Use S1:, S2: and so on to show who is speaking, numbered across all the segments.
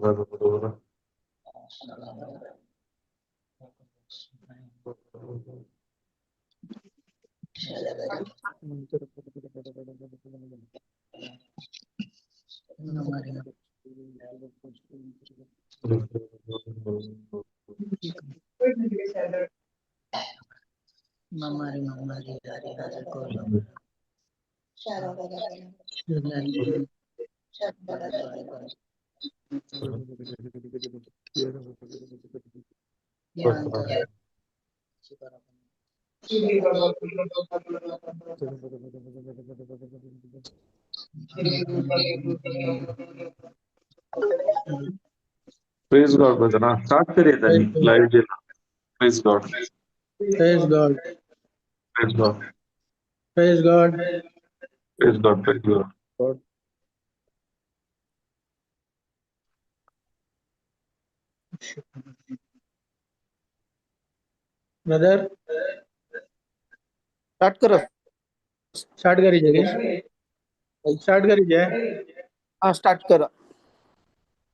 S1: Praise God, brother. Start करिए तनी live देना. Praise God.
S2: Praise God.
S1: Praise God.
S2: Praise God.
S1: Praise God. Praise God.
S2: Brother
S3: start करो.
S2: Start करीजे, start करीजे.
S3: हा, स्टार्ट करा.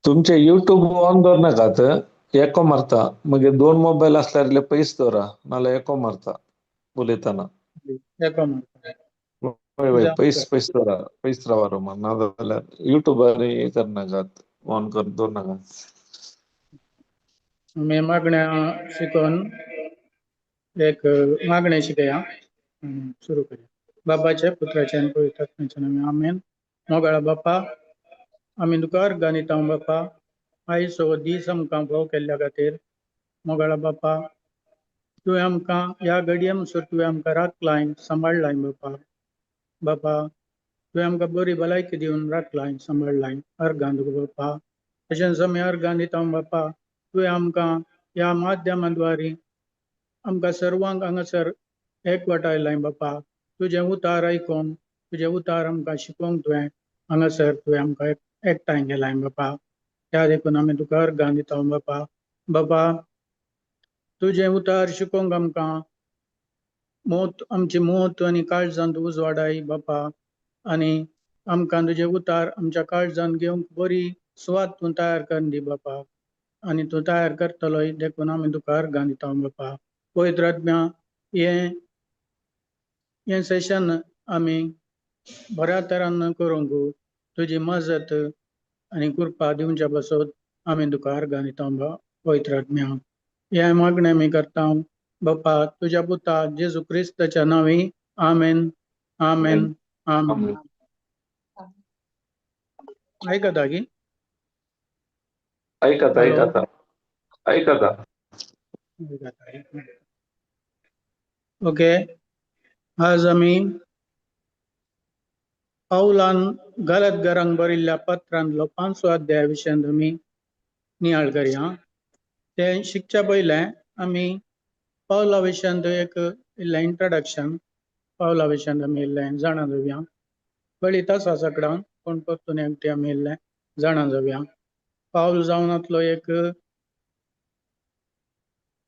S1: तुमचे युट्यूब ऑन कर नाकात, एको मारता. मगे दोन मोबाईल असल्यार पैस दवरा, नाल्यार एको मारता उलयतना.
S2: एको मारता.
S1: हय हय, पैस पैस दवरा, पैस रावा रोमा. नाजाल्यार युट्यूबार हे करनाकात, ऑन कर दवर नाका.
S2: आमी मागण्या शिकोवन एक मागणें शिकया, सुरू करया. बापाचे, पुत्राचे आनी पवित्र आत्म्याच्या नांवान आमेन. मोगाळा बापा, आमी तुका अर्गां दिता बापा, आयज हो दीस आमकां फाव केल्ल्या खातीर. मोगाळा बापा, तुवें आमकां ह्या घडये म्हणसर तुवें आमकां राखलाय, सांबाळ्ळाय बापा. बापा, तुवें आमकां बरी भलायकी दिवन राखलाय, सांबाळ्ळाय, अर्गां तुका बापा. तशेंच आमी अर्गां दिता बापा, तुवें आमकां ह्या माध्यमाद्वारे आमकां सर्वांक हांगासर एकवटायलाय बापा. तुजें उतार आयकूंक, तुजें उतार आमकां शिकोवंक तुवें हांगासर तुवें आमकां एकठांय केलाय बापा. त्या देखून आमी तुका अर्गां दिता बापा. बापा, तुजें उतार शिकोवंक आमकां मोत, आमची मोत आनी काळजांत उजवाडाय बापा. आनी आमकां तुजें उतार आमच्या काळजांत घेवंक बरी सुवात तूं तयार करून दी बापा. आनी तूं तयार करतलोय देखून आमी तुका अर्गां दिता बापा. पवित्र आत्म्या, हें सेशन आमी बऱ्या तरान करूंक तुजी मजत आनी कृपा दिवच्या पासत आमी तुका अर्गां दिता पवित्र आत्म्या. हें मागणें आमी करता बापा तुज्या पुता जेजू क्रिस्ताच्या नांवी. आमेन, आमेन, आमेन. आयकता की?
S1: ऐकता, ऐकता, ऐकता.
S2: ओके. आज आमी पावलान गलतगारांक बरयल्ल्या पत्रांतलो 5वो अध्याय विशयांत आमी नियाळ करया. तें शिकच्या पयलें आमी पावला विशयांत एक इल्लें इंट्रोडक्शन, पावला विशयांत आमी इल्लें जाणा जावया. बळीत आसा सगळ्यांक, पूण परतून एकटी आमी इल्लें जाणा जावया. पावल जावनांतलो एक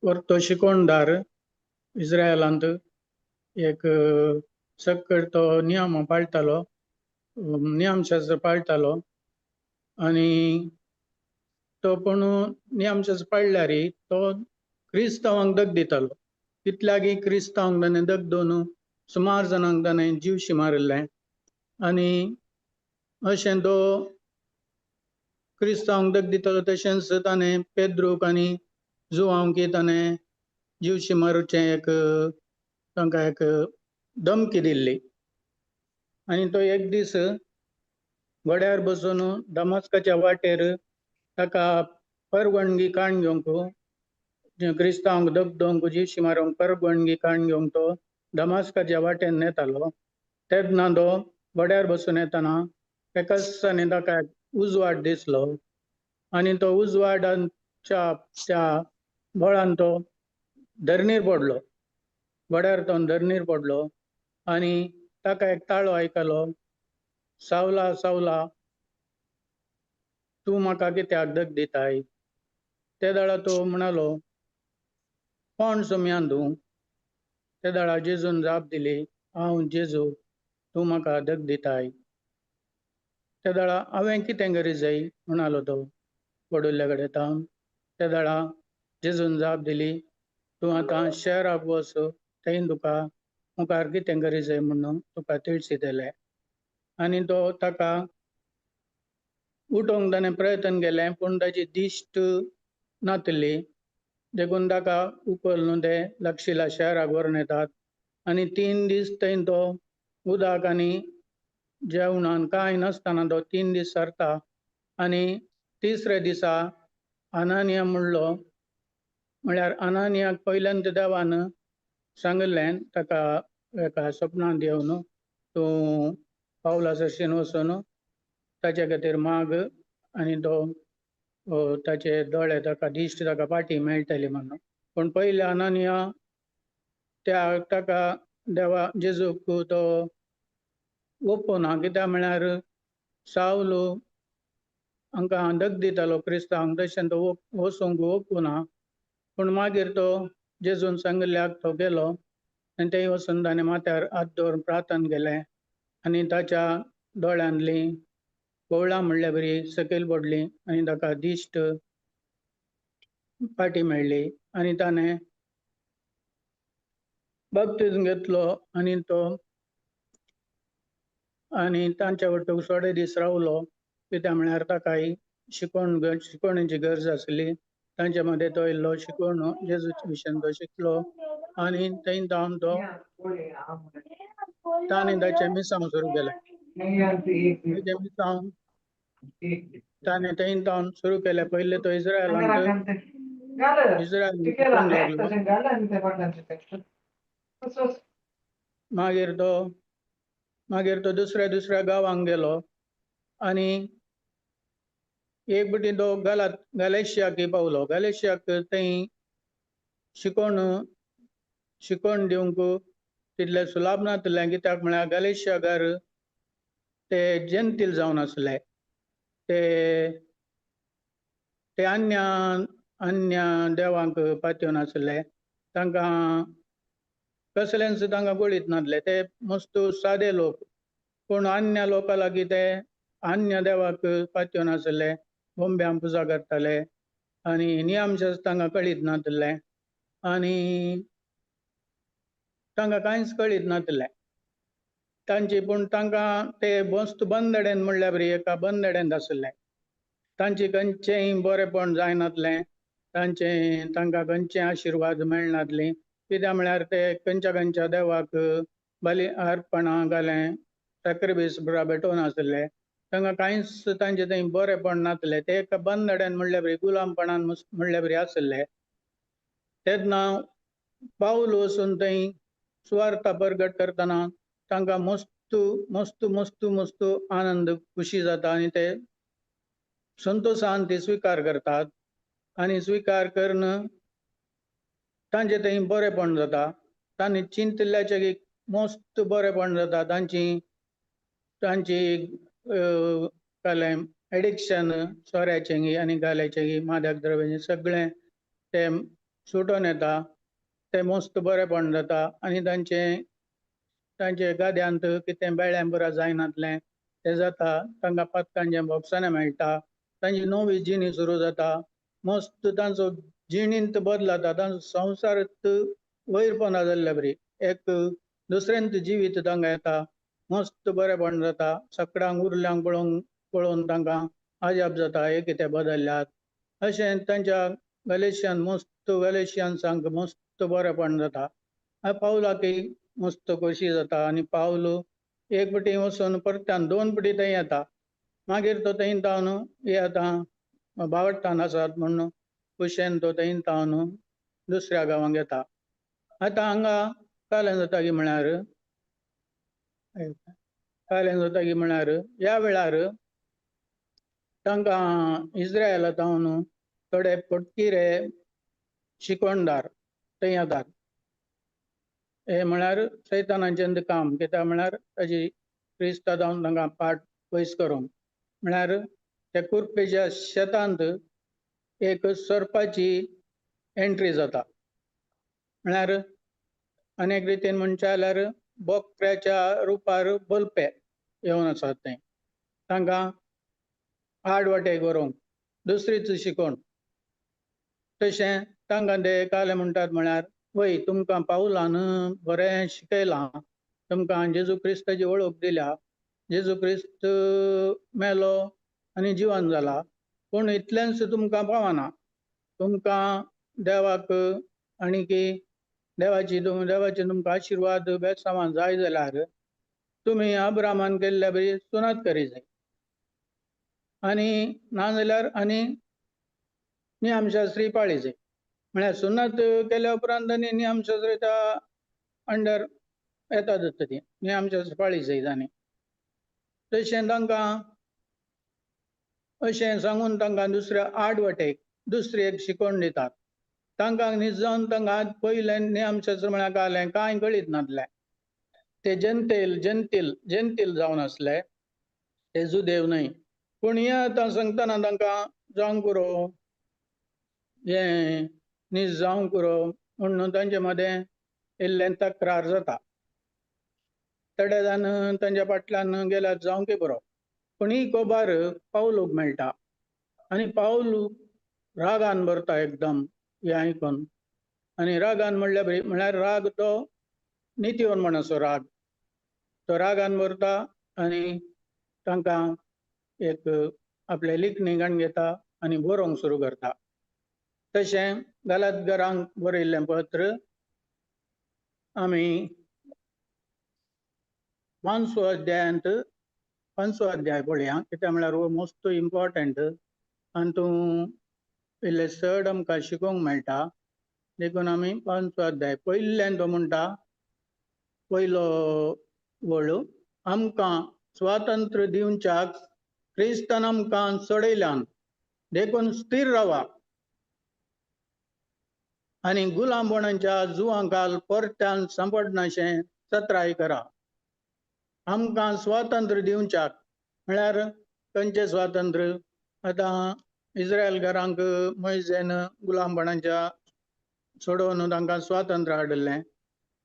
S2: वर्तो शिकोणदार, इस्रायलांत एक सक्कड तो नियम पाळटालो, नियमशास्त्र पाळटालो. आनी तो पूण नियमशास्त्र पाळल्यार तो क्रिस्तांवांक दग दितालो. तितल्यागी क्रिस्तांवांक ताणें दग दोन सुमार जाणांक ताणें जिवशी मारिल्लें. आनी अशें तो क्रिस्तांवांक दग दितालो. तशेंच ताणें पेद्रूक आनी जुवांकी ताणें जिवशी मारूचें एक तांकां एक धमकी दिल्ली. आनी तो एक दीस घोड्यार बसून दमास्काच्या वाटेर ताका परवणगी काण घेवंक, क्रिस्तांवांक दग दोवंक, जिवशी मारूंक परवणगी काण घेवंक तो दमास्काच्या वाटेन येतालो. तेन्ना तो घोड्यार बसून येतना एकाच ताका उजवाड दिसलो. आनी तो उजवाडाच्या त्या बळान तो धरणीर पडलो, घोड्यार तो धरणीर पडलो. आनी ताका एक ताळो आयकलो, सावला सावला तूं म्हाका कित्याक दग दिताय? ते दाळा तो म्हणालो, कोण सोम्यान तूं? ते दाळा जेजून जाप दिली, हांव जेजू, तूं म्हाका दग दिताय. ते दाळा हांवें कितें करी जाय म्हणालो तो. पडुल्ल्या कडेन तावन. त्या वेळा जेजून जाप दिली, तूं आतां शहराक वच, थंय तुका मुखार कितें करी जाय म्हणून तुका तिळसितले. आनी तो ताका उठोवंक ताणें प्रयत्न केलें, पूण ताची दिश्ट नातली, देखून ताका उखल ते लागशिल्ल्या शहराक व्हरून येतात. आनी 3 दीस थंय तो उदक आनी जेवणान कांय नासतना तो 3 दीस सरता. आनी तिसऱ्या दिसा अनानिया म्हणलो, म्हळ्यार अनानियाक पयल्यान देवान सांगिल्लें ताका एका सपनांत येवन, तूं पावला सरशीन वचून ताच्या खातीर माग आनी तो ताचे दोळे ताका दिश्ट ताका पाटी मेळटली म्हणून. पूण पयले अनानिया त्या ताका देवा जेजूक तो ओपोना, कित्याक म्हळ्यार सावलो हांकां दग दितालो क्रिस्तांवांक, तशें तो वचूंक ओपुना. पूण मागीर तो जेजून सांगिल्ल्याक तो गेलो आनी थंय वचून ताणें माथ्यार हात दवरून प्रार्थना केलें आनी ताच्या दोळ्यांतलीं कोवळां म्हणल्या बरी सकयल पडली आनी ताका दिश्ट पाटी मेळ्ळी. आनी ताणें बाप्तीज्म घेतलो आनी तो आनी तांच्या वटूक थोडे दीस रावलो, कित्याक म्हळ्यार ताकाय शिकवणेची गरज आसली. तांच्या मदें तो इल्लो शिकवण जेजूच्या विशयान तो शिकलो आनी थंय जावन तो ताणें ताचें मिसांव सुरू केलें. ताचें मिसांव ताणें थंय जावन सुरू केलें. पयलें तो इस्रायलांत इस्रायल लागलो, मागीर तो दुसऱ्या दुसऱ्या गांवांक गेलो आनी एक बटी तो गलेशियाक पावलो. गलेशियाक थंय शिकवण दिवंक तितलें सुलाभ नासलें, कित्याक म्हळ्यार गलेशियाकार ते जेंतील जावन आसले, ते ते अन्य अन्य देवांक पातयेवन आसले, तांकां कसलेंच तांकां कळीत नासले, ते मस्त सादे लोक. पूण अन्य लोकां लागीं ते अन्य देवाक पातयेवन आसले, बोंब्यांक पुजा करताले आनी नियमशास्त्र तांकां कळीत नासलें आनी तांकां कांयच कळीत नासलें तांची. पूण तांकां ते मस्त बंदडेन म्हणल्यार बरी एका बंदडेन आसले, तांची खंयचेंय बरेपण जायनासलें, तांचें तांकां खंयचे आशिर्वाद मेळनासली, कित्याक म्हळ्यार ते खंयच्या खंयच्या देवाक बली अर्पणां घालें सॅक्रिफायस भेटोवन आसले, तांकां कांयच तांचें थंय बरेपण नासलें, ते एका बंदडेन म्हणल्यार बरी गुलामपणान म्हणल्यार बरी आसले. तेन्ना पावल वचून थंय सुवार्ता परगट करतना तांकां मस्त मस्त मस्त मस्त आनंद खुशी जाता आनी ते संतोशान ते स्विकार करतात आनी स्विकार करून तांचे थंय बरेपण जाता. तांणी चिंतिल्ल्याचें मस्त बरेपण जाता, तांची तांची कालें एडिक्शन सोऱ्याचें आनी गाल्याचें मादक द्रव्याचें सगळें ते सुटोन येता, ते मस्त बरेपण जाता आनी तांचें तांचे गाद्यांत कितें बेळ्यां पुरा जायनासलें तें जाता, तांकां पातकांचें बोक्सानां मेळटा, तांची नवी जिणी सुरू जाता, मस्त तांचो जिणेंत बदल जाता, तांचो संवसार वयरपणा जाल्ले बरी एक दुसऱ्यांत जिवीत तांकां येता, मस्त बरेपण जाता. सगळ्यांक उरल्यांक पळोवंक पळोवन तांकां अजाप जाता, हे कितें बदल्ल्यात अशें तांच्या गलेशियान मस्त गलेशियान सांग मस्त बरेपण जाता. पावलाकय मस्त खोशी जाता आनी पावल एक पटी वचून परत्यान 2 पटी थंय येता, मागीर तो थंय जावन हे आतां बावडटान आसात म्हूण खुशेन तो थंय जावन दुसऱ्या गांवांक येता. आतां हांगा कालें जाता की म्हळ्यार कालें जाता की म्हळ्यार ह्या वेळार तांकां इस्रायला जावन थोडे पोटकिरे शिकवणदार थंय येतात. हे म्हळ्यार सैतानाचें काम, कित्याक म्हळ्यार ताजी क्रिस्ता जावन तांकां पाट पयस करूंक, म्हळ्यार त्या कुर्पेच्या शेतांत एक सोरपाची एंट्री जाता. म्हळ्यार अनेक रितीन म्हणचें जाल्यार बोकड्याच्या रुपार बलपे येवन आसात ते तांकां आड वाटेक व्हरूंक. दुसरीच शिकोवण. तशें तांकां ते काले म्हणटात म्हळ्यार वय तुमकां पावलान बरें शिकयलां, तुमकां जेजू क्रिस्ताची वळख दिल्या, जेजू क्रिस्त मेलो आनी जिवन जाला, पूण इतलेंच तुमकां पावना, तुमकां देवाक आनी की देवाची तुमकां आशिर्वाद बेसांवान जाय जाल्यार तुमी अब्रामान केल्ल्या बरी सुनात करी जाय, आनी ना जाल्यार आनी नियमशास्त्री पाळी जाय. म्हळ्यार सुनात केल्या उपरांत आनी नियमशास्त्रीच्या अंडर येता जाता ती नियमशास्त्र पाळी जाय. आनी तशें तांकां अशें सांगून तांकां दुसऱ्या आड वाटेक दुसरी एक शिकवण दितात. तांकां निजावन तांकां पयलें नियमशास्त्र म्हळ्यार कालें कांय कळीत नासलें, ते जनतेल जनतील जनतील जावन आसले, ते जुदेव न्हय. पूण हें आतां सांगतना तांकां जावंक पुरो, हें नीज जावंक पुरो म्हणून तांचे मदें इल्लें तक्रार जाता. थोडे जाण तांच्या फाटल्यान गेल्यार जावंकय पुरो. पूण ही खबर पावलूक मेळटा आनी पावलू रागान भरता एकदम हें आयकून. आनी रागान म्हणल्यार म्हळ्यार राग तो नितीवन म्हणसो राग, तो रागान भरता आनी तांकां एक आपले लिखणी गाण घेता आनी बरोवंक सुरू करता. तशें गालातगरांक बरयल्लें पत्र आमी 5 अध्यायांत 5 अध्याय पळया, कित्याक म्हळ्यार हो मोस्ट इम्पॉर्टंट आनी तूं इल्लें चड आमकां शिकोवंक मेळटा, देखून आमी 5 अध्याय पयल्यान तो म्हणटा पयलो वळ, आमकां स्वातंत्र्य दिवच्याक क्रिस्तान आमकां सोडयल्यान, देखून स्थीर रावा आनी गुलामपणाच्या जुवांकाल परत्यान सांपडनाशें चत्राय करा. आमकां स्वातंत्र्य दिवच्याक म्हळ्यार खंयचें स्वातंत्र्य? आतां इस्रायलकारांक मोयजेन गुलामपणाच्या सोडोवन तांकां स्वातंत्र्य हाडिल्लें,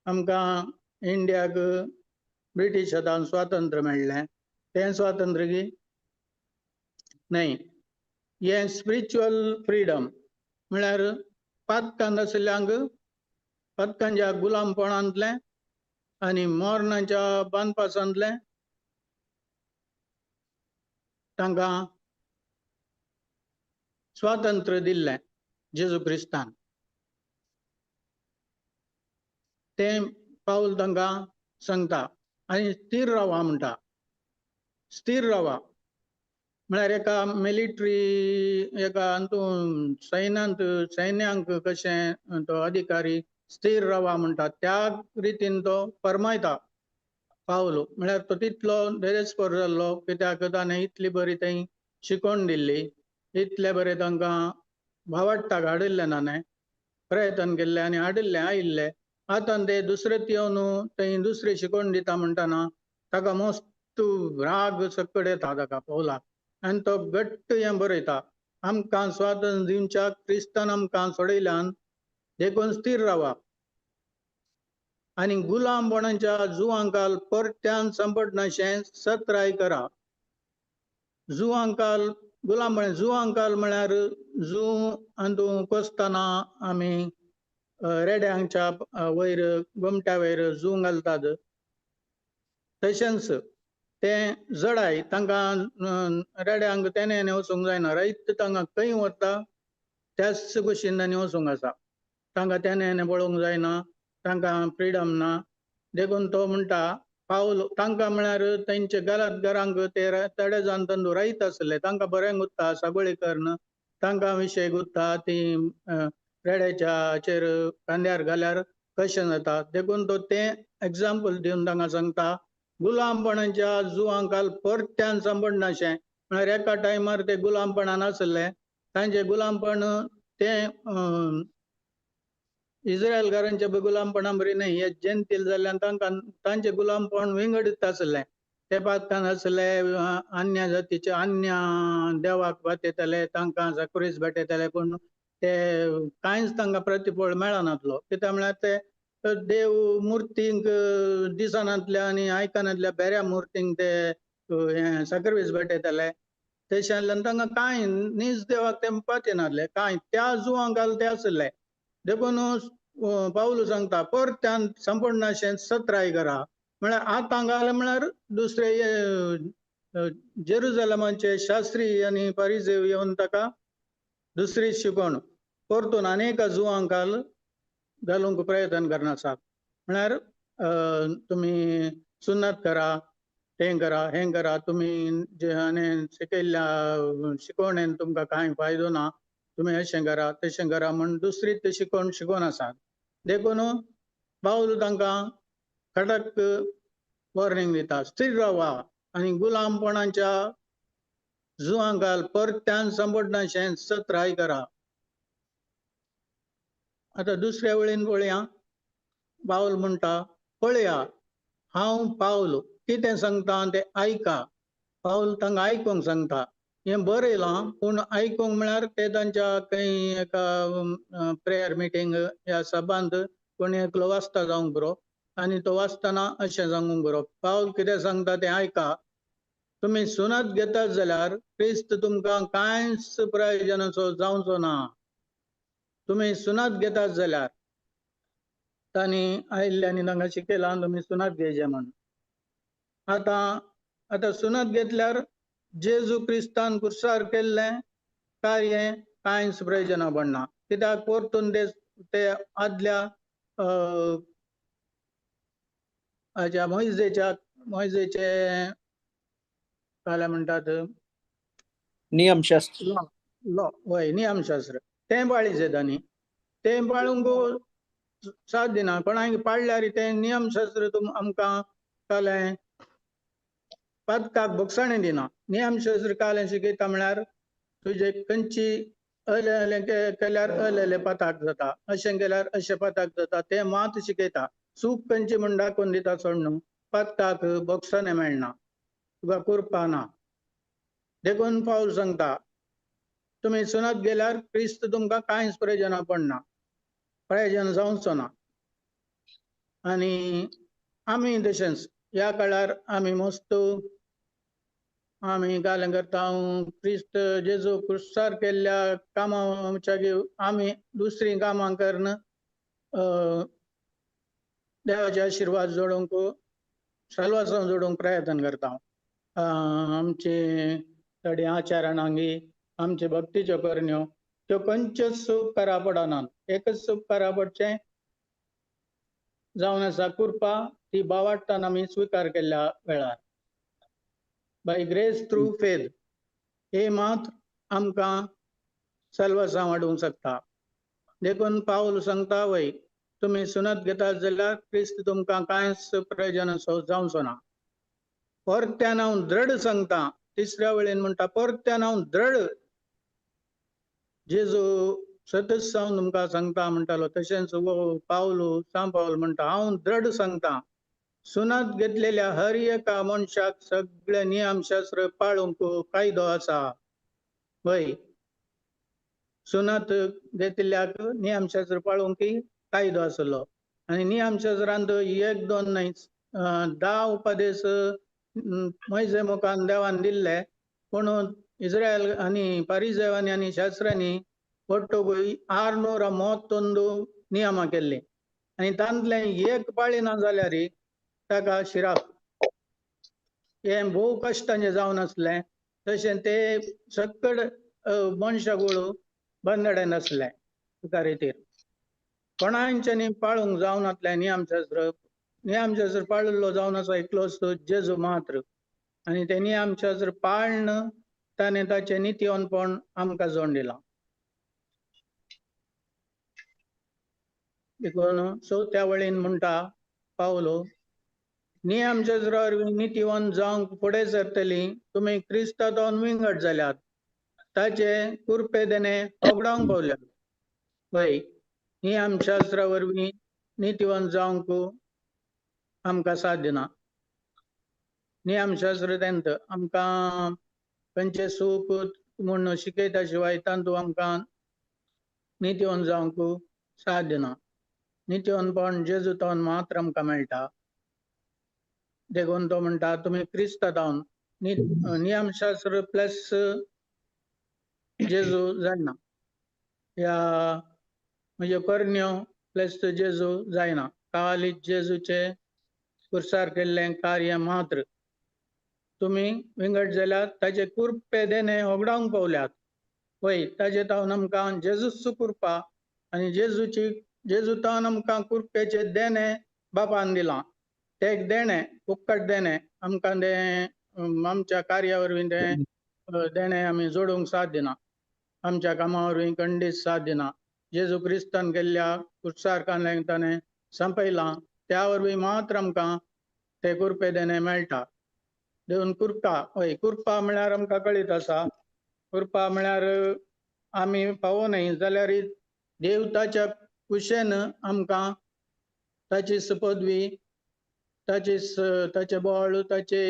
S2: आमकां इंडियाक ब्रिटीश हातान स्वातंत्र्य मेळ्ळें, तें स्वातंत्र्य की न्हय. हें स्पिरिच्युअल फ्रिडम म्हळ्यार पातकान आशिल्ल्यांक पातकांच्या गुलामपणांतलें आनी मरणाच्या बांदपासांतलें तांकां स्वातंत्र्य दिल्लें जेजू क्रिस्तान. तें पावल तांकां सांगता आनी स्थीर रावा म्हणटा. स्थीर रावा म्हळ्यार एका मिलिटरी एका हातूंत सैन्यांत सैन्यांक कशें तो अधिकारी स्थीर रावा म्हणटा त्या रितीन तो फरमायता पावलो. म्हळ्यार तो तितलो देरेस्पर जाल्लो कित्याक ताणें इतली बरी थंय शिकोवन दिल्ली, इतले बरें तांकां भावाडटाक हाडिल्लें ताणें, प्रयत्न केल्ले आनी हाडिल्लें आयिल्ले. आतां ते दुसरेच येवन थंय दुसरे शिकोवन दिता म्हणटना ताका मस्त राग सकड येता ताका पावलाक आनी तो घट्ट हें बरयता, आमकां स्वातंत्र्य दिवच्याक क्रिस्तान आमकां सोडयल्यान, देखून स्थीर रावा आनी गुलामपणाच्या जुवांकाल परत्यान सांपडनाशें सत्राय करा. जुवांकाल गुलामपण जुवांकाल म्हळ्यार जू अंदू कोसतना आमी रेड्यांच्या वयर गोमट्या वयर जू घालतात, तशेंच तें जडाय तांकां रेड्यांक तेणे वचूंक जायना, रायत तांकां खंय वता त्याच कुशीन तांणी वचूंक आसा, तांकां तेणे पळोवंक जायना, तांकां फ्रिडम ना. देखून तो म्हणटा पावल तांकां म्हळ्यार तेंचे घरांत घरांक ते थोडे जाण तंदू रायत आसले, तांकां बरें गुत्ता सगळी करून तांकां विशय गुत्ता ती रेड्याच्याचेर खांद्यार घाल्यार कशें जाता. देखून तो तें एग्जाम्पल दिवन तांकां सांगता गुलामपणाच्या जुवांकाल परत्यान सांपडनाशें म्हळ्यार एका टायमार ते गुलामपणान आसले, तांचें गुलामपण तें इस्रायलकारांच्या गुलामपणा बरी न्हय, हे जेंतील जाल्ल्यान तांकां तांचें गुलामपण विंगडीत आसलें, ते पातकान आसले, अन्य जातीचे अन्य देवाक भेटयताले, तांकां साकरीस भेटयताले, पूण ते कांयच तांकां प्रतिफळ मेळनातलो. कित्याक म्हळ्यार ते देव मुर्तींक दिसनातल्या आनी आयकनातल्या बेऱ्या मुर्तींक ते हें साकरवीस भेटयताले. तशें आसल्यान तांकां कांय नीज देवाक ते पातयेनासले, कांय त्या जुवांक घाल ते आसले. देखून पावलू सांगता परत्यान संपूर्णाशें सत्राय करा. म्हळ्यार आतां घाल म्हळ्यार दुसरे जेरुजलमाचे शास्त्री आनी परिजेव येवन ताका दुसरी शिकोवण परतून अनेक जुवांक घाल घालूंक प्रयत्न करना आसात. म्हळ्यार तुमी सुन्नत करा, तें करा, हें करा, तुमी जे आनी शिकयल्ल्या शिकवणेन तुमकां कांय फायदो ना, तुमी अशें करा तशें करा म्हूण दुसरी ते शिकोवण शिकोवन आसात. देखून पावल तांकां खडक वॉर्निंग दिता, स्थीर रावा आनी गुलामपणाच्या जुवांक घाल परत्यान संपडनाशें सत्राय करा. आतां दुसऱ्या वळीन पळया, पावल म्हणटा पळया हांव पावल कितें सांगता तें आयका. पावल तांकां आयकूंक सांगता. हें बरयलां पूण आयकूंक म्हळ्यार ते तांच्या खंय एका प्रेयर मिटींग ह्या सभांत कोणी एकलो वाचता जावंक बरो आनी तो वाचतना अशें सांगूंक बरो, पावल कितें सांगता तें आयका. तुमी सुनत घेतात जाल्यार क्रिस्त तुमकां कांयच प्रयोजनाचो जावचो ना. तुमी सुनत घेतात जाल्यार तांणी आयिल्ले आनी तांकां शिकयलां तुमी सुनत घेवचें म्हूण. आतां आतां सुनत घेतल्यार जेजू क्रिस्तान कुर्सार केल्लें कार्य कांयच प्रयोजना पडना. कित्याक परतून ते आदल्या हाच्या मोयजेच्या मोयजेचे काय म्हणटात
S3: नियमशास्त्र,
S2: लॉ, वय नियमशास्त्र तें पाळीचें तांणी. तें पाळूंक साथ दिना. कोणाक पाळल्यार तें नियमशास्त्र आमकां कालें पातकाक भोगसाणें दिना. नियमशास्त्र कालें शिकयता म्हळ्यार तुजे खंयची अले अले केल्यार अले पाताक जाता, अशें केल्यार अशें पाताक जाता, तें मात शिकयता. चूक खंयची म्हूण दाखोवन दिता सोडून पातकाक भोगसाणें मेळना, तुका कुरपा ना. देखून पावल सांगता तुमी सुनत गेल्यार क्रिस्त तुमकां कांयच प्रयोजना पडना, प्रयोजन जावचो ना. आनी आमी तशेंच ह्या काळार आमी मस्त आमी गालें करता क्रिस्त जेजू क्रिस्तार केल्ल्या कामाच्या आमी दुसरीं कामां करून देवाचे आशिर्वाद जोडूंक साल्वासांव जोडूंक प्रयत्न करता. आमचे थोडे आचारणांगी आमचे भक्तीच्यो करण्यो त्यो खंयच्योच सूख करा पडनात. एकच सूख करा पडचें जावन आसा कृपा, ती बावाडटान आमी स्विकार केल्ल्या वेळार बाय ग्रेस थ्रू फेथ हे मात आमकां साल्वासांव वाडोवंक शकता. देखून पावल सांगता वय तुमी सुनत घेतात जाल्यार क्रिस्त तुमकां कांयच प्रयोजन जावचो ना. परत्यान हांव दृढ सांगता, तिसऱ्या वेळेन म्हणटा परत्यान हांव दृढ जेजू सतच हांव तुमकां सांगता म्हणटालो. तशेंच पावलू सांव पावल म्हणटा हांव दृढ सांगता सुनत घेतलेल्या हर एका मनशाक सगळे नियमशास्त्र पाळूंक कायदो आसा. वय सुनत घेतिल्ल्याक नियमशास्त्र पाळूंक कायदो आसलो. आनी नियमशास्त्रांत एक दोन न्हय 10 उपदेश मोयजे मुखान देवान दिल्ले, पूण इस्रायल आनी परिजेवांनी आनी शास्त्रांनी ಒಟ್ಟು 631 नियमां केल्लीं आनी तांतलें एक पाळी ना जाल्यार ताका शिराप. हें भोव कश्टांचें जावन आसलें. तशें ते सकड मनशागोळ बंदडेन आसलें एका रितीर. कोणांच्यांनी पाळूंक जावनातलें नियमशास्त्र. नियमशास्त्र पाळिल्लो जावन आसा एकलोच जेजू मात्र. आनी ते नियमशास्त्र पाळन ताणें ताचें नितीवनपण आमकां जोड दिलां. देखून चवथ्या वळीन म्हणटा पावलो नियमशास्त्रा वरवीं नितीवंत जावंक फुडें सरतली तुमी क्रिस्तांतून विंगड जाल्यात, ताचे कुरपे देणे होगडावंक पावल्यात. वय नियमशास्त्रा वरवीं नितीवंत जावंक आमकां साध्य ना. नियमशास्त्र तेंत आमकां खंयचें सूख म्हूण शिकयता शिवाय तातूंत आमकां नितीवंत जावंक साध्य ना. नितीवंतपण जेजूतून मात्र आमकां मेळटा. देखून तो म्हणटा तुमी क्रिस्तांतून नियमशास्त्र प्लस जेजू जायना, या म्हणजे करण्यो प्लस जेजू जायना. काली जेजूचे कुर्सार केल्लें कार्य मात्र. तुमी विंगड जाल्यार ताचे कुर्पे देणे होगडावंक पावल्यात. वय ताजे तावन आमकां जेजूच कुर्पा आनी जेजूची जेजू तावन आमकां कुर्पेचे देणे बापान दिलां. ते एक देणें, फुक्कट देणें आमकां तें आमच्या कार्या वरवीं तें देणें आमी जोडूंक साथ दिना, आमच्या कामा वरवीं खंडीत साथ दिना. जेजू क्रिस्तान केल्ल्या कुर्सार ताणें संपयलां, त्या वरवीं मात्र आमकां ते कुर्पे देणें मेळटा. देवन कुर्पा, हय कुर्पा म्हळ्यार आमकां कळीत आसा, कुर्पा म्हळ्यार आमी पावो न्हय जाल्यार देव ताच्या कुशेन आमकां ताची पदवी, ताची ताचें बळ, ताचे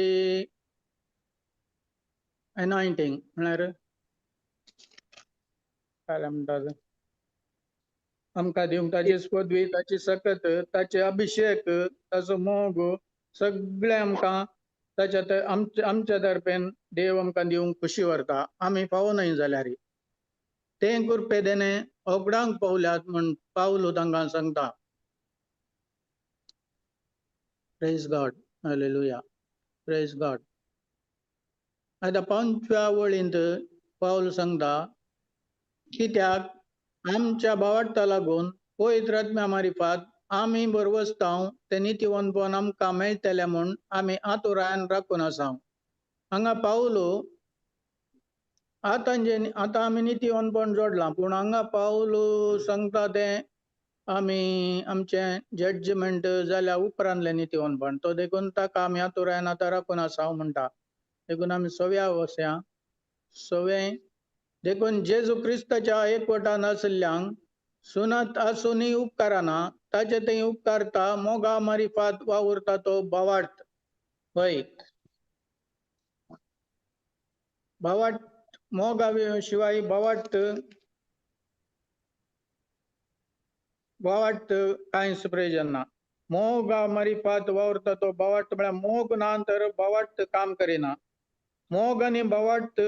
S2: एनॉयंटींग म्हळ्यार काय म्हणटा आमकां दिवंक ताची पदवी, ताची सकत, ताचे अभिशेक, ताचो मोग सगळें आमकां ताच्या आमच्या तर्फेन देव आमकां दिवंक खुशी व्हरता, आमी पावो न्हय जाल्यार. तें कुर्पे देणें होगडांक पावल्यात म्हूण पावलो तांकां सांगता. Praise God, hallelujah, praise God. आतां 5व्या वळींत पावल सांगता, कित्याक आमच्या भावार्था लागून पवित्र आत्म्या मारिफात आमी बरवसतांव ते नितीवंतपण आमकां मेळटलें म्हूण आमी आतुरायन राखून आसाव. हांगा पावलो आतां जे आतां आमी नितीवंतपण जोडलां, पूण हांगा पावलो सांगता तें आमी आमचें जजमेंट जाल्या उपरांतलें नितीवंतपण, तो देखून ताका आमी आतुरायन आतां राखून आसाव म्हणटा. देखून आमी सव्या वसया सवे. देखून जेजू क्रिस्ताच्या एकवटान आशिल्ल्यांक सुनात आसूनय उपकाराना, ताचे थंय उपकारता मोगा मारिफात वावुरता तो भावार्थ. हय भावार्थ मोगा शिवाय भावार्थ भावार्थ कांयच प्रयोजन ना. मोगा मारिफात वावुरता तो भावार्थ म्हळ्यार मोग ना तर भावार्थ काम करिना. मोग आनी भावार्थ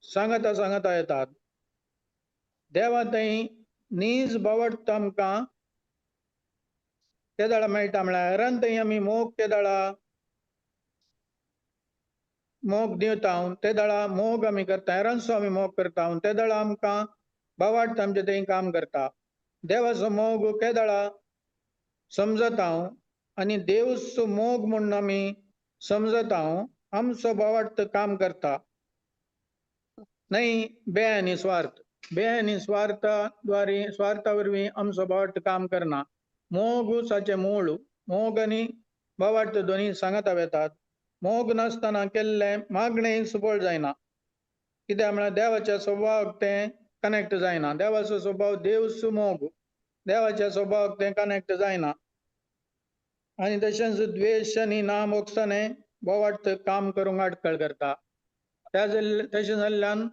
S2: सांगता सांगता येतात. देवा थंय नीज भावार्थ आमकां तेदाळा मेळटा म्हळ्यार हेरान थंय आमी मोग तेदाळा मोग दिवता तेदाळा मोग आमी करता, हेरांचो आमी मोग करता तेदाळा आमकां भावार्थ आमचे थंय काम करता. देवाचो मोग केदाळा समजता आनी देवचो मोग म्हूण आमी समजता, आमचो भावार्थ काम करता. न्हय बे आनी स्वार्थ, बे आनी स्वार्थाद्वारे स्वार्था वरवीं आमचो भावार्थ काम करना. मोग ताचें मूळ, मोग आनी भावार्थ दोनी सांगता वेतात. मोग नासतना केल्लें मागणें सुबळ जायना, कित्याक म्हळ्यार देवाच्या स्वभावाक तें कनेक्ट जायना. देवाचो स्वभाव देव सुमोग, देवाच्या स्वभावाक तें कनेक्ट जायना. आनी तशेंच द्वेश आनी ना मोगसाने भावार्थ काम करूंक आडखळ करता. त्या तशें जाल्ल्यान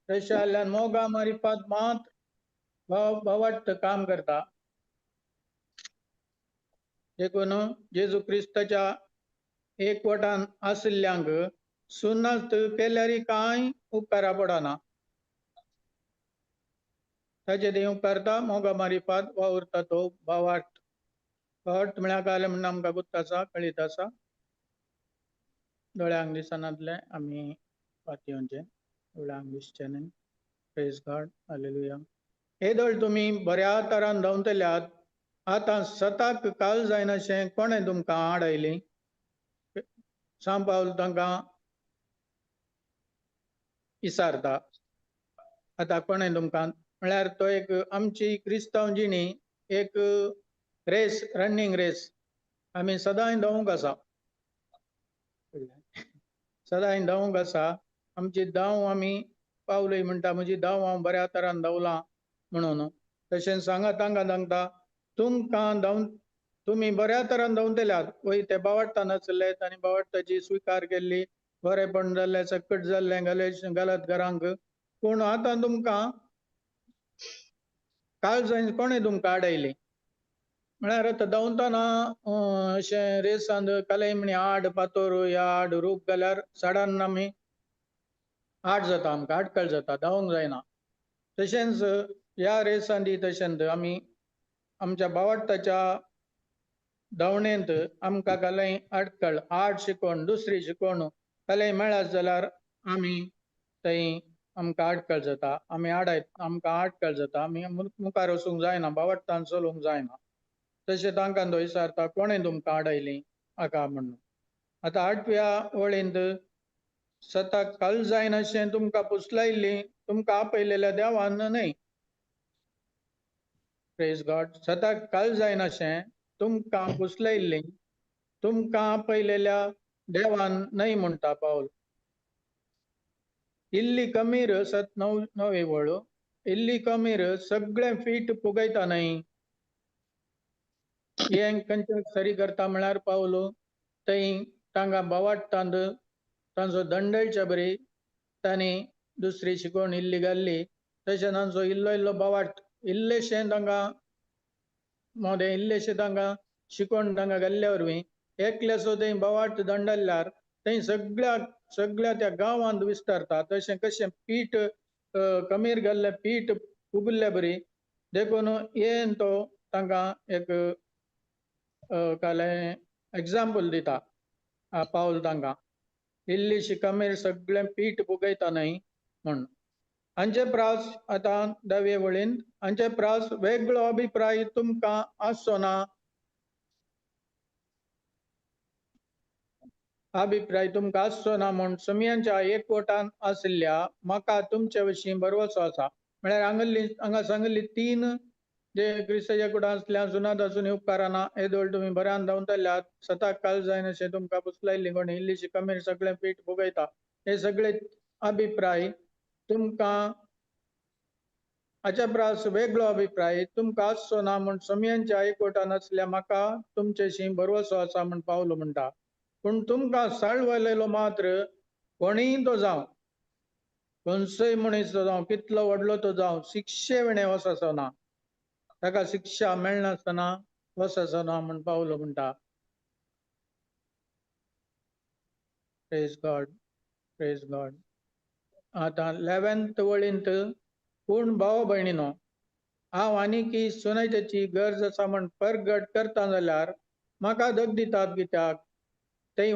S2: तशें जाल्ल्यान मोगा मारिफात मात भावार्थ काम करता. देखून जेजू क्रिस्ताच्या एकवटान आशिल्ल्यांक सुनात केल्यार कांय उपकारा पडना. ताचे थंय उपकारता मोगा मारिफात वावुरता तो भावार्थ. भावार्थ म्हळ्यार काय म्हणून आमकां गुत्त आसा, कळीत आसा, दोळ्यांक दिसनातलें आमी पातयेवचें, दोळ्यांक दिसचें न्हय. Praise God, hallelujah. हे दळ तुमी बऱ्या तरान धांवतल्यात, आतां सताक काल जायनाशें कोणें तुमकां आड आयली? सांव पावल तांकां इसारता, आतां कोणें तुमकां म्हळ्यार तो एक आमची क्रिस्तांव जिणी एक रेस, रनिंग रेस, आमी सदांय धांवूंक आसा, सदांय धांवूंक आसा. आमची धांव आमी पावलय म्हणटा म्हजी धांव हांव बऱ्या तरान धांवलां म्हणून. तशेंच सांगा तांकां सांगता तुमकां धांव तुमी बऱ्या तरान धांवतल्यात. वय ते भावार्था नासले, तांणी भावार्थाची स्विकार केल्ली, बरेपण जाल्लें, सकट जाल्लें गलत घरांक. पूण आतां तुमकां काळजान कोणें तुमकां आडयली? म्हळ्यार आतां धांवतना अशें रेसांत कालय म्हणी आड पातोर या आड रूख घाल्यार सडन आमी आड जाता, आमकां आडखळ जाता, धांवंक जायना. तशेंच ह्या रेसांनी तशेंच आमी आमच्या बावडटाच्या धांवणेंत आमकां कालय आडखळ आड शिकोवन दुसरी शिकोवन कालय मेळत जाल्यार आमी थंय आमकां आडखळ जाता, आमी आडायत आमकां आडखळ जाता, आमी मुखार वचूंक जायना, बावडटान चलूंक जायना. तशें तांकां तो विचारता कोणें तुमकां आडायली हाका म्हणून. आतां आठव्या वळींत सताक काल जायनाशें तुमकां पुसलायल्ली तुमकां आपयलेल्या देवान न्हय. Praise God. सताक काल जायनाशें तुमकां पुसलायल्ली तुमकां आपयलेल्या देवान न्हय म्हणटा पावल. इल्ली कमीर सत णव णवे वळ इल्ली कमीर सगळें फीट पुगयता न्हय. हें खंयच्या सरी करता म्हळ्यार पावलो थंय तांकां बावाडटांत तांचो दंडळच्या बरी तांणी दुसरी शिकोवन इल्ली घाल्ली. तशें तांचो इल्लो इल्लो बावाट इल्लेशें तांकां मोदें इल्लेशें तांकां शिकोवन तांकां घाल्ल्या वरवीं एकल्याचो थंय बावाट दंडल्यार थंय सगळ्या सगळ्या त्या गांवांत विस्तारता. तशें कशें पीठ कमीर घाल्लें पीठ उगल्ल्या बरी देखून येन तो तांकां एक काल एग्जाम्पल दिता पावल तांकां इल्लीशी कमीर सगळें पीठ पुगयता न्हय म्हूण. हांचे प्रास आतां दावे वळीन हांचे प्रास वेगळो अभिप्राय तुमकां आसचो ना. अभिप्राय तुमकां आसचो ना म्हूण सुमयांच्या एकवटान आशिल्ल्या म्हाका तुमचे विशीं भरवसो आसा. म्हळ्यार हांगल्ली हांगा सांगिल्ली तीन जे क्रिस्ताच्या कुडां आसल्या सुनात आसून उपकाराना येदोळ तुमी बऱ्यान धांवतल्यात सताक काल जायनाशें तुमकां पुसलायल्ली कोणी इल्लीशी कमीर सगळें पीठ भोगयता. हे सगळे अभिप्राय तुमकां हाच्या प्रास वेगळो अभिप्राय तुमकां आसचो ना म्हूण सुमयांच्या एकवटान आसल्या म्हाका तुमचेशी भरवसो आसा म्हूण पावलो म्हणटा. पूण तुमकां साळवलेलो मात्र कोणीय तो जावं खंयचोय मनीस तो जावं कितलो व्हडलो तो जावं शिक्षे विणें वचचो ना, ताका शिक्षा मेळनासतना वचचो ना म्हूण पावलो म्हणटा. Praise God. Praise God. आतां 11th वळींत पूण भाव भयणीनो हांव आनीकी सुनायतेची गरज आसा म्हूण परगट करता जाल्यार म्हाका दग दितात कित्याक? तें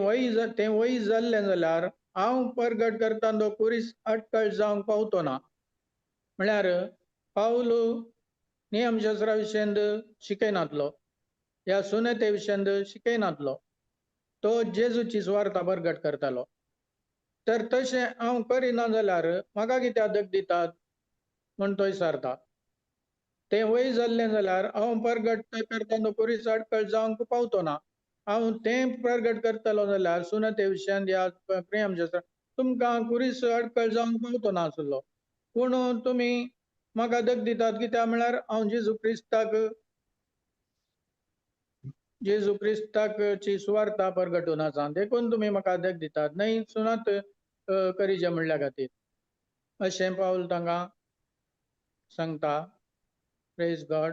S2: वय जाल्लें जाल्यार हांव परगट करता तो कुरीस अटकळ जावंक पावतो ना. म्हळ्यार पावल नियमशास्त्रा विशयांत शिकयनातलो ह्या सुनते विशयांत शिकयनातलो, तो जेजूची सुवार्ता परगट करतालो. तर तशें हांव करिना जाल्यार म्हाका कित्याक दग दितात म्हूण तो विचारता. तें वय जाल्लें जाल्यार हांव परगट करता तो कुरीस अटकळ जावंक पावतो ना. हांव तें प्रगट करतलो जाल्यार सुनते विशयांत ह्या नियमशास्त्र तुमकां कुरीस अडकळ जावंक पावतो ना आसलो. पूण तुमी म्हाका दग दितात कित्याक म्हळ्यार हांव जेजू क्रिस्ताकची सुवार्ता परगटून आसा देखून तुमी म्हाका दग दितात न्हय सुनात करीजे म्हणल्या खातीर अशें पावल तांकां सांगता. Praise God.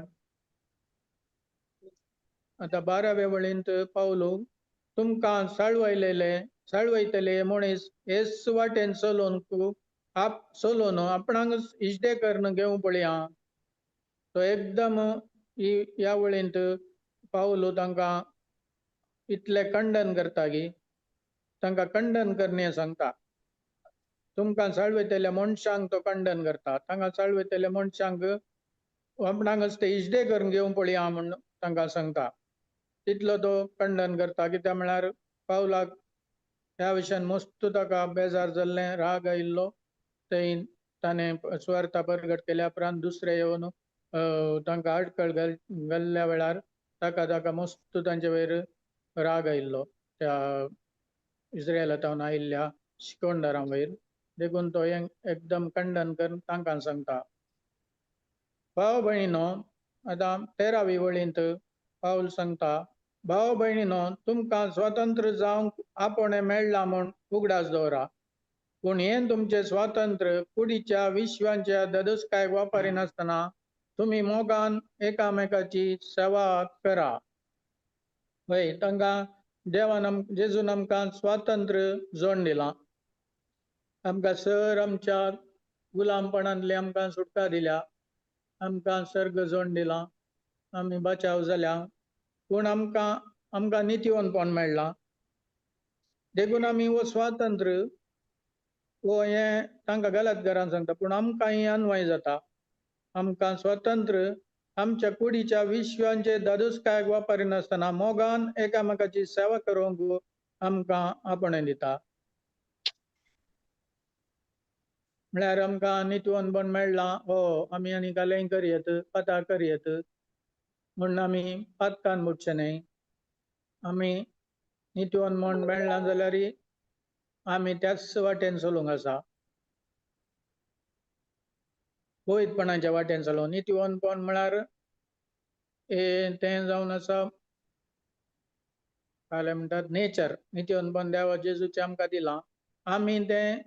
S2: आतां 12व्या वळींत पावलो तुमकां साळवयतले मनीस हेच वाटेन चलोवन आप चलोवन आपणाक इश्टे करून घेवंक पळया. तो एकदम ह्या वळींत पावलो तांकां इतलें खंडन करता की तांकां खंडन करणे सांगता. तुमकां साळवयतल्या मनशांक तो खंडन करता, तांकां साळवयतल्या मनशांक आपणाकच ते इश्टे करून घेवंक पळया म्हूण तांकां सांगता. तितलो तो खंडन करता कित्याक म्हळ्यार पावलाक ह्या विशयान मस्त ताका बेजार जाल्लें, राग आयिल्लो. थंय ताणें सुवार्ता परगट केल्या उपरांत दुसरे येवन तांकां आडखळ घाल्ल्या वेळार ताका ताका मस्त तांचे वयर राग आयिल्लो त्या इस्रायला तावन आयिल्ल्या शिकवणदारां वयर. देखून तो एकदम खंडन करून तांकां सांगता. भाव भयणीनो आतां 13वी वळींत पावल सांगता भाव भयणीनो तुमकां स्वतंत्र जावंक आपोवणें मेळ्ळां म्हूण उगडास दवरा. पूण हें तुमचें स्वातंत्र्य कुडीच्या विश्वांच्या ददस्कायक वापरिनासतना तुमी मोगान एकामेकाची सेवा करा. वय तांकां देवान जेजून आमकां स्वातंत्र्य जोड दिलां, आमकां सर आमच्या गुलामपणांतली आमकां सुटका दिल्या, आमकां सर्ग जोड दिलां, आमी बचाव जाल्या, पूण आमकां आमकां नितीवंतपण मेळ्ळां. देखून आमी हो स्वातंत्र्य हो हें तांकां गलत घरान सांगता, पूण आमकां हें अन्वय जाता. आमकां स्वतंत्र आमच्या कुडीच्या विश्वांचे दादूसकायक वापरिनासतना मोगान एकामेकाची सेवा करूंक आमकां आपण दिता. म्हळ्यार आमकां नितीवंतपण मेळ्ळां, हो आमी आनी कालें करयत पता करयत म्हूण आमी पातकान बुडचे न्हय. आमी नितीवंतपण मेळ्ळां जाल्यार आमी त्याच वाटेन चलूंक आसा, पवित्रपणाच्या वाटेन चलो. नितीवंतपण म्हळ्यार तें जावन आसा काले म्हणटात नेचर. नितीवंतपण देवा जेजूचें आमकां दिलां, आमी तें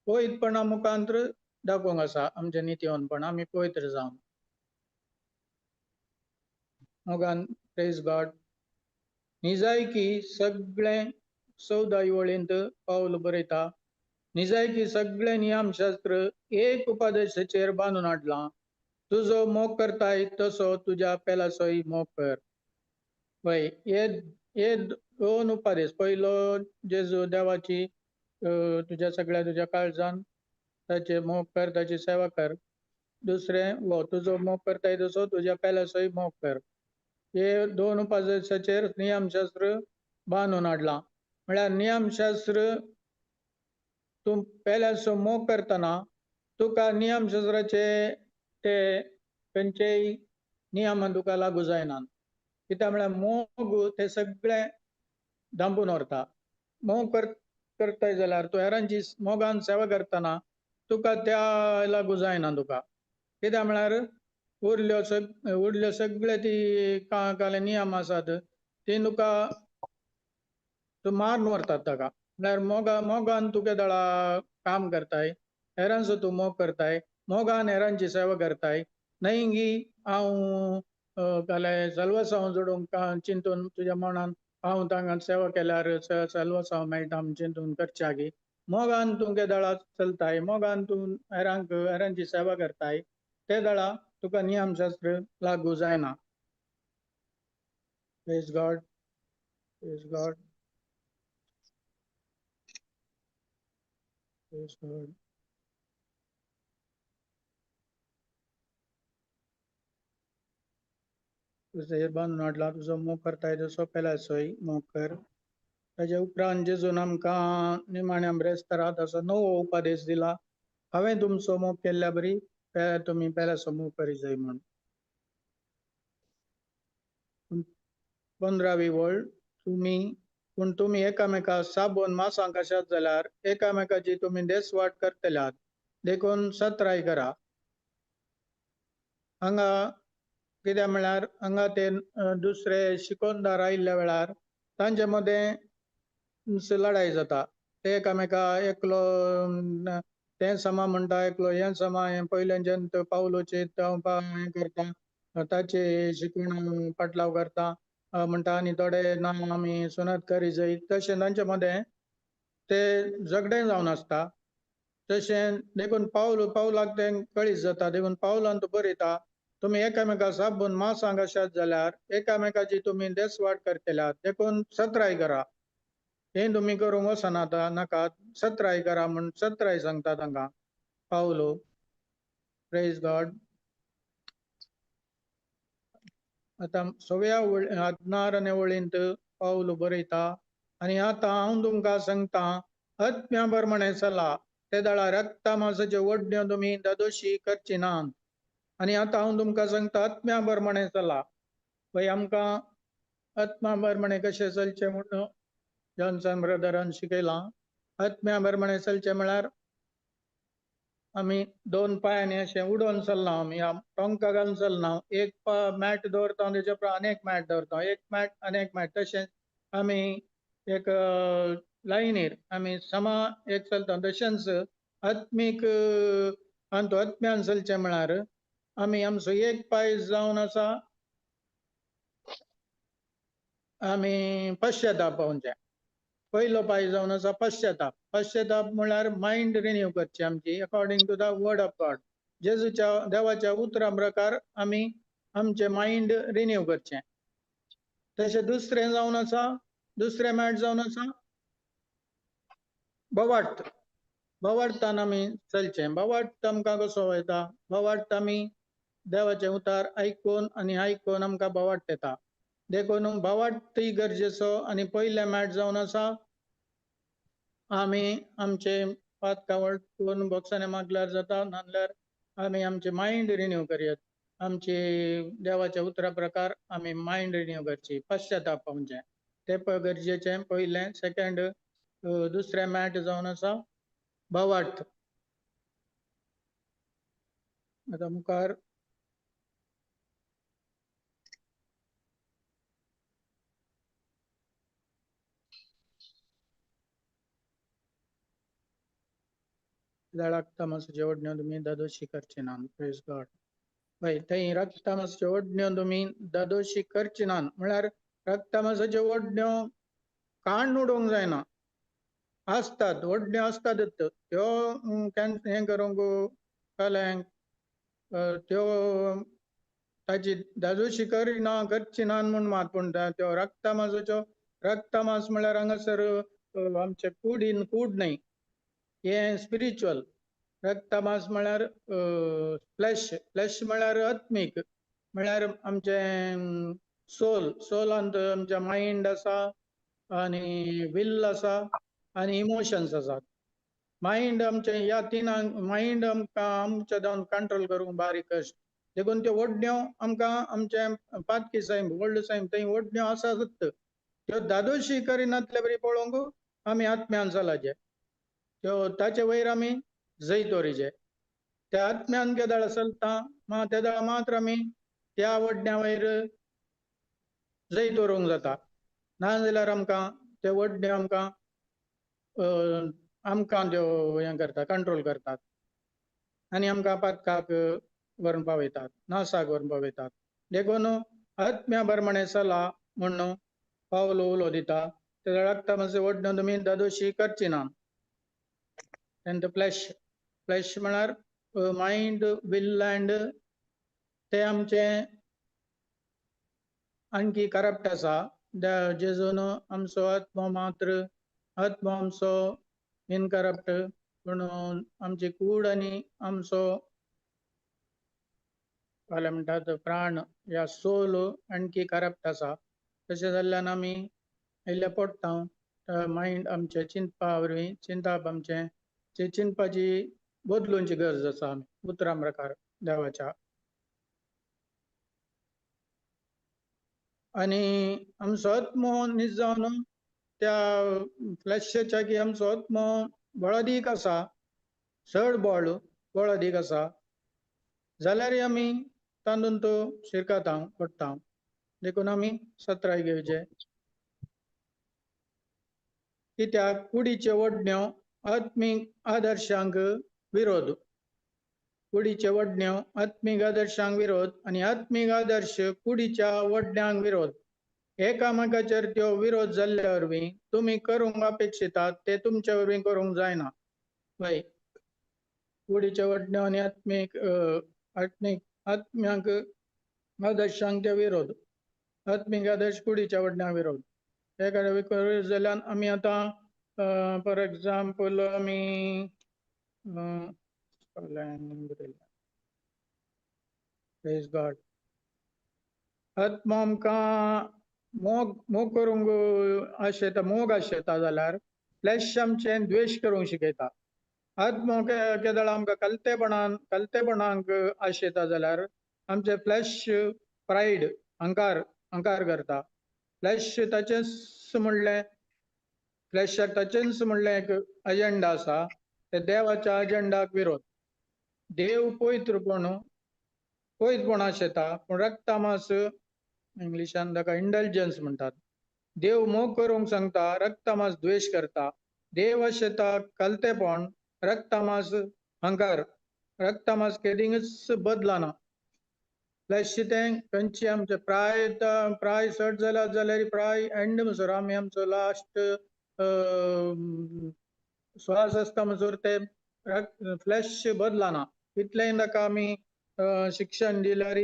S2: पवित्रपणा मुखांत्र दाखोवंक आसा आमचें नितीवंतपण, आमी पवित्र जावन मोगान. Praise God. निजायकी सगळें 14 वळींत पावल बरयता, निजायकी सगळें नियमशास्त्र एक उपदेशाचेर बांदून हाडलां, तुजो मोग करताय तसो तुज्या पेलाचोय मोग कर. वय हे दोन उपदेश, पयलो जेजू देवाची तुज्या सगळ्या तुज्या काळजान ताचे मोग कर, ताची सेवा कर. दुसरें हो तुजो मोग करताय तसो तुज्या पेलाचोय मोग कर. हे दोन उपदेशाचेर नियमशास्त्र बांदून हाडलां. म्हळ्यार नियमशास्त्र तूं पेल्याचो मोग करतना तुका नियमशास्त्राचे ते खंयचेय नियम तुका लागू जायना. कित्याक म्हळ्यार मोग ते सगळे धांपून व्हरता. मोग करताय जाल्यार तूं हेरांची मोगान सेवा करतना तुका त्या लागू जायना तुका. कित्याक म्हळ्यार उरल्यो सगळे ती काले नियम आसात ती तुका तूं मारून व्हरतात ताका. म्हळ्यार मोगान तूं केदळा काम करताय, हेरांचो तूं मोग करताय, मोगान हेरांची सेवा करताय, न्हय गी हांव काले सलवसांव जोडूंक चिंतून तुज्या मनान हांव तांकां सेवा केल्यार सलवसांव मेळटा म्हूण चिंतून करच्या गी. मोगान तूं केदळा चलताय, मोगान तूं हेरांक हेरांची सेवा करताय, ते दळा तुका नियमशास्त्र लागू जायना. Praise God. Praise God. Praise God. तुजेर बांदून हाडला तुजो मोग करताय तसो पेल्याचोय मोग कर. ताजे उपरांत जेजून आमकां निमाण्या ब्रेस्तरात असो नवो उपदेश दिला, हांवें तुमचो मोग केल्ल्या बरी तुमी पेल्याचो मोग करी जाय म्हूण. 15वी वळ, तुमी पूण तुमी एकामेका साबून मासांक आसात जाल्यार एकामेकाची तुमी देसवाट करतल्यात, देखून सत्राय करा. हांगा कित्याक म्हळ्यार हांगा ते दुसरे शिकोनदार आयिल्ल्या वेळार तांचे मदें लडाय जाता. ते एकामेका एकलो तें समा म्हणटा, एकलो हें समा, हें पयल्याच्यान पावलोचे हें करता, ताचे शिकवण पाटलाव करता म्हणटा, आनी थोडे ना आमी सुनत करी जाय, तशें तांचे मदें ते झगडें जावन आसता. तशें देखून पावलाक तें कळीत जाता. देखून पावलान तूं बरयता, तुमी एकामेका साबून मासांक आसात जाल्यार एकामेकाची तुमी देसवाट करतल्यात, देखून सत्राय करा. हें तुमी करूंक वचनात नाकात, सत्राय करा म्हूण सत्राय सांगता तांकां पावलो. Praise God. आतां 16व्या 16 वळींत पावलो बरयता, आनी आतां हांव तुमकां सांगता आत्म्या प्रमाणे चला, ते दळा रक्ता मासाच्यो वडण्यो तुमी दादोशी करची ना. आनी आतां हांव तुमकां सांगता आत्म्या प्रमाणे चला. पळय आमकां आत्मा प्रमाणे कशें चलचें म्हूण जॉन्सन ब्रदरान शिकयलां. आत्म्या प्रमाणे चलचें म्हळ्यार आमी दोन पांयांनी अशें उडोवन चलना, आमी टोंका घालून चलना. एक मॅट दवरता तेच्या उपरांत अनेक मॅट दवरता, एक मॅट अनेक मॅट, तशेंच आमी एक लायनीर आमी समा एक चलता. तशेंच आत्मीक आनी आत्म्यान चलचें म्हळ्यार आमी आमचो एक पांय जावन आसा आमी पश्चाताप पावचे. पयलो पांय जावन आसा पश्चाताप. पश्चाताप म्हळ्यार मायंड रिन्यू करची आमची according to the word of God. जेजूच्या देवाच्या उतरा प्रकार आमी आमचें मायंड रिन्यू करचें. तशें दुसरें जावन आसा, दुसरें मॅट जावन आसा भवार्थ. भवार्थान आमी चलचें. भवार्थ आमकां कसो वयता? भवार्थ आमी देवाचें उतार आयकून आनी आयकून आमकां भवार्थ येता. देखून भवार्थय गरजेचो. आनी पयलें मॅट जावन आसा आमी आमचे पातकां वळखून बोक्सांनी मागल्यार जाता, नाल्यार आमी आमचें मायंड रिन्यू करयात. आमची देवाच्या उतरा प्रकार आमी मायंड रिन्यू करची, पश्चाताप पावचें, तें गरजेचें पयलें. सेकंड दुसरें मॅट जावन आसा भावार्थ. आतां मुखार रक्तमासाच्यो ओडण्यो तुमी दादोशी करचे ना. Praise God. हय, थंय रक्तमासाच्यो ओडण्यो तुमी दादोशी करचे ना म्हळ्यार रक्तमासाच्यो ओडण्यो काण उडोवंक जायना. आसतात ओडण्यो आसतात त्यो हें करूंक कलेंक त्यो ताची दादोशी करिना करची ना म्हूण मात, पूण त्यो रक्तमासाच्यो, रक्तमास म्हळ्यार हांगासर आमचे कुडीन कूड न्हय, हें स्पिरिच्युअल. रक्तमास म्हळ्यार फ्लॅश, फ्लॅश म्हळ्यार आत्मीक, म्हळ्यार आमचें सोल, सोलांत आमचें मायंड आसा आनी will आसा आनी इमोशन्स आसात. मायंड आमचें ह्या तिनांक मायंड आमकां आमचें जावन कंट्रोल करूंक बारीक कश्ट. देखून त्यो ओडण्यो आमकां आमचें पातकी सैम, व्हडलो सैम, थंय ओडण्यो आसात त्यो दादोशी करिनातले बरी पळोवंक आमी आत्म्यान चलाचे, त्यो ताचे वयर आमी जैत दवरिचे. त्या आत्म्यान केदळ चलता मा तेदळ मात्र आमी त्या वडण्या वयर जैत दवरूंक जाता. ना जाल्यार आमकां ते वडण्यो आमकां आमकां त्यो हें करता, कंट्रोल करतात आनी आमकां पातकाक व्हरून पावयतात, नासाक व्हरून पावयतात. देखून आत्म्या प्रमाणे चला म्हूण पावल उलो दिता. ते रक्ता वडण्यो तुमी दादोशी करची ना. And the flesh, flesh म्हळ्यार मायंड, will and ते आमचे आणखी करप्ट आसा. जेजून आमचो आत्मो मात्र, आत्मो आमचो इनकरप्ट, पूण आमची कूड आनी आमचो काय म्हणटात प्राण या सोल आणखी करप्ट आसा. तशें जाल्ल्यान आमी इल्ले पडटा. मायंड आमचे चिंतपा वरवीं, चिंतप आमचें चिंतपाची बदलूंची गरज आसा आमी उतरां प्रकार देवाच्या. आनी आमचो आत्मो नीज जावन त्या फ्लॅशाच्या की आमचो आत्मो बळादीक आसा, चड बळ बळादीक आसा जाल्यारय आमी तातूंत शिरकता पडटा. देखून आमी सत्राय घेवचे. कित्याक कुडीच्यो ओडण्यो आत्मीक आदर्शांक विरोध, कुडीच्यो ओडण्यो आत्मीक आदर्शांक विरोध आनी आत्मीक आदर्श कुडीच्या ओडण्यांक विरोध. एकामेकाचेर त्यो विरोध जाल्ल्या वरवीं तुमी करूंक अपेक्षितात ते तुमचे वरवीं करूंक जायना. हय, कुडीच्यो ओडण्यो आनी आत्मीक आत्मीक आत्म्यांक आदर्शांक ते विरोध, आत्मीक आदर्श कुडीच्या ओडण्यांक विरोध. एका विरोध जाल्ल्यान आमी आतां फॉर एग्जाम्पल आमी प्रेज गॉड, आत्मो आमकां मोग मोग करूंक आशेता, मोग आशेता जाल्यार फ्लॅश आमचें द्वेश करूंक शिकयता. आत्मो केदळ आमकां कलतेपणान कलतेपणाक आशेता जाल्यार आमचें फ्लॅश प्रायड, अहंकार, अहंकार करता. फ्लॅश ताचेंच म्हणलें, फ्लॅशाक ताचेंच म्हणलें एक अजेंडा आसा, ते देवाच्या अजेंडाक विरोध. देव पवित्रपण पवित्रपण आशेता, पूण रक्तमास इंग्लिशान ताका इंडल्जन्स म्हणटात. देव मोग करूंक सांगता, रक्तमास द्वेश करता. देव आशेता कलतेपण, रक्तमास अहंकार. रक्तमास केदींच बदलना. फ्लॅश तें खंयची आमचे प्राय प्राय चड जाला जाल्यार प्राय एंड म्हणसर आमी आमचो लास्ट श्वास आसता म्हणसर ते फ्लॅश बदलना. इतलेंय ताका आमी शिक्षण दिल्यार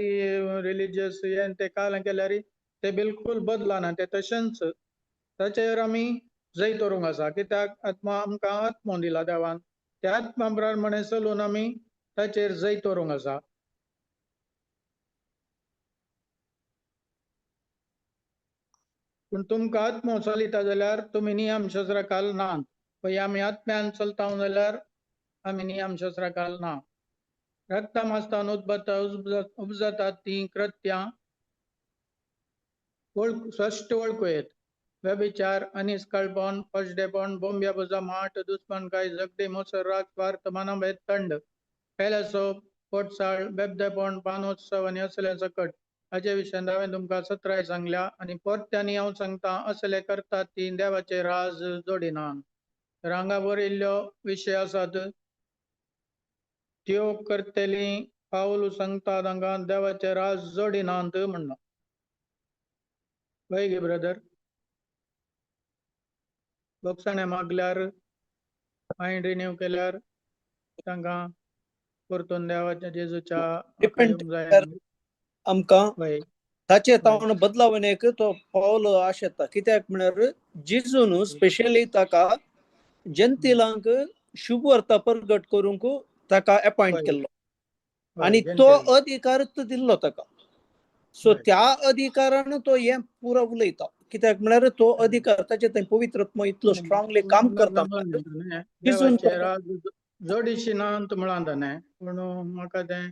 S2: रिलिजियस हें तें काल केल्यार ते बिलकूल बदलना, ते तशेंच. ताचेर आमी जैत व्हरूंक आसा, कित्याक आत्मा आमकां आत्मो दिला देवान, त्या आत्मा प्रमाणे चलून आमी ताचेर जैत व्हरूंक आसा. पूण तुमकां आत्मो चलयता जाल्यार तुमी नियमशास्त्रा खाल ना, पळय आमी आत्म्यान चलता जाल्यार आमी नियमशास्त्रा खाल ना. रक्तमास्तान उपजतात तीं कृत्यां स्पश्ट वळखू येत. व्यभिचार, अनिस्कळपण, फशडेपण, बोंब्या बोजा, माट, दुस्मनकाय, झगडी, मोसर, राग, स्वार्थ, मानभेद, थंड, पेल्यासो, पोटसाळ, बेबदेपण, पानोत्सव आनी असले सकट. हाजे विशयान हांवें तुमकां सत्राय सांगल्या आनी परत्यांनी हांव सांगता, असले करतात ती देवाचे राज जोडिना. तर हांगा बरयल्ल्यो विशय आसात त्यो करतली पावल सांगता तांकां देवाचे राज जोडिनात म्हणून. वय गे ब्रदर, बोगसाणे मागल्यार मायंड रिन्यू केल्यार तांकां परतून देवाच्या जेजूच्या जाय
S4: आमकां. ताचे तावन बदलावन एक तो पावल आशेता, कित्याक म्हळ्यार जेजून स्पेशली ताका जनतेलांक शुभ वार्ता प्रगट करूंक ताका अपॉइंट केल्लो आनी तो अधिकारच दिल्लो ताका. सो त्या अधिकारान तो हें पुरो उलयता, कित्याक म्हळ्यार तो अधिकार ताचे थंय पवित्र आत्मो इतलो स्ट्रांगली काम करता.
S2: जोडीशी नात म्हळां ताणें, पूण म्हाका तें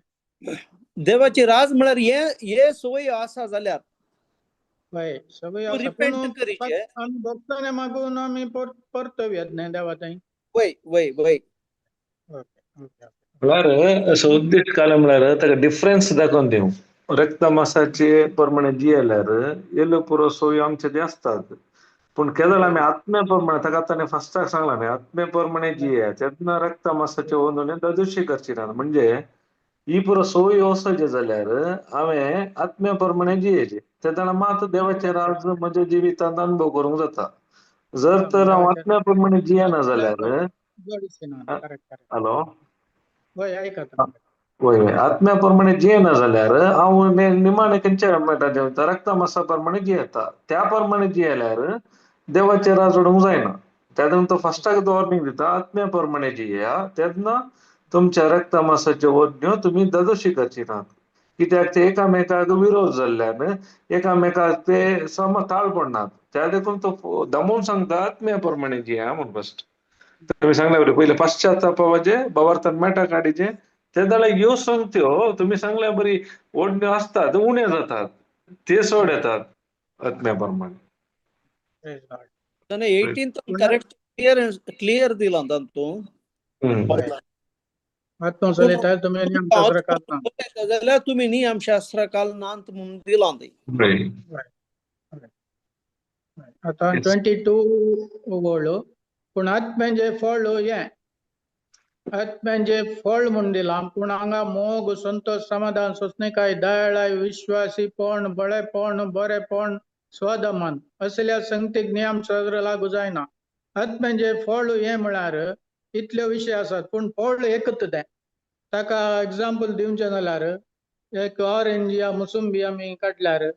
S4: देवाची राज म्हळ्यार हे हे संवय आसा जाल्यार
S2: सगळी आमी भक्ताने मागून आमी परतव्यात न्ही देवा थंय.
S4: वय वय वय
S1: म्हळ्यार असो उद्देश काल म्हळ्यार ताका डिफरन्स दाखोवन दिवं. रक्तमासाचे प्रमाणे जियेल्यार येलो पुरो सोयो आमचे ते आसतात, पूण केदळ आमी आत्म्या प्रमाणे ताका ताणें फस्टाक सांगला न्ही, आत्म्या प्रमाणे जिये तेन्ना रक्तमासाचे ओंदून ददुशी करची ना. म्हणजे ही पुरो सोय वचचे जाल्यार हांवें आत्म्या प्रमाणे जियेचे, तेन्ना मात देवाचे राज म्हज्या जिवितांत अनुभव करूंक जाता. जर तर हांव आत्म्या प्रमाणे जियेना जाल्यार, हॅलो, वय वय, आत्म्या प्रमाणे जियेना जाल्यार हांव निमाणें खंयच्या मेळटा देवता रक्तमासा प्रमाणे जियेता, त्या प्रमाणे जियेल्यार देवाचे राज जोडूंक जायना. तेन्ना तो फस्टाक वॉर्निंग दिता, आत्म्या प्रमाणे जियेया तेन्ना तुमच्या रक्तमासाच्यो ओडण्यो तुमी ददोशी करची नात, कित्याक ते एकामेकाक विरोध जाल्ल्यान एकामेकाक ते सम ताळ पडनात. त्या देखून तो दमोवन सांगता आत्म्या प्रमाणे जिया म्हूण. फस्ट तुमी सांगल्या बरें, पयलें पश्चातापाचे भावार्थान मेटा काडीचे, ते जाल्यार ह्यो संगत्यो तुमी सांगल्या बरी ओडण्यो आसतात उणे जातात, ते सोड येतात आत्म्या प्रमाणे.
S4: 18 करेक्ट क्लियर क्लियर दिलां तातूंत.
S2: आत्मो चलयता तुमी नियमशास्त्र काल ना
S4: जाल्यार तुमी नियमशास्त्र काल नात म्हणून दिलां तें.
S2: आतां 22 वळ, पूण आत्म्याचें फळ हें, आत्म्याचें फळ म्हूण दिलां, पूण हांगा मोग, संतोष, समाधान, सोंसणीकाय, दयाळाय, विश्वासीपण, बळेपण, बरेपण, स्वदमन असल्या संगतीक नियमशास्त्र लागू जायना. आत्म्याचें फळ हें म्हळ्यार इतले विशय आसात, पूण फळ एकच तें. ताका एग्जाम्पल दिवचें जाल्यार एक ऑरेंज या मोसंबी आमी काडल्यार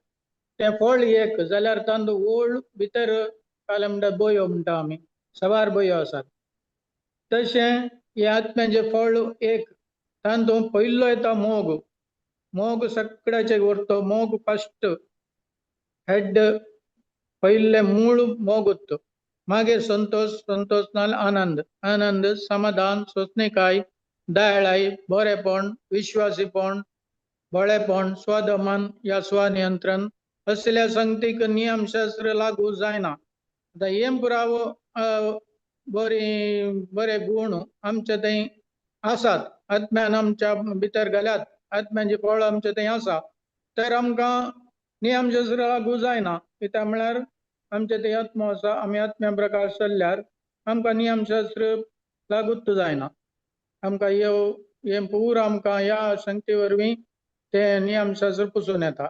S2: तें फळ एक जाल्यार तांदूळ ओळ भितर काले म्हणटा बोयो म्हणटा आमी, सवार बोयो आसात. तशें हें आत्म्याचें फळ एक, तातूंत पयलो येता मोग. मोग सगळ्याचेर व्हरतो, मोग फस्ट हेड, पयलें मूळ मोग उत्तो. मागीर संतोष, संतोष नाल्यार आनंद, आनंद, समाधान, सोंसणीकाय, दयाळाय, बरेपण, विश्वासीपण, बळेपण, स्वदमन या स्वनियंत्रण असल्या संगतीक नियमशास्त्र लागू जायना. आतां हें पुरावो बरे बरे गूण आमचे थंय आसात, आत्म्यान आमच्या भितर घाल्यात, आत्म्याची फळ आमचे थंय आसा, तर आमकां नियमशास्त्र लागू जायना. कित्याक म्हळ्यार आमचे थंय आत्मो आसा, आमी आत्म्या प्रकार चल्ल्यार आमकां नियमशास्त्र लागूच जायना. आमकां ह्यो हें पूर आमकां ह्या संगती वरवीं ते नियमशास्त्र पुसून येता.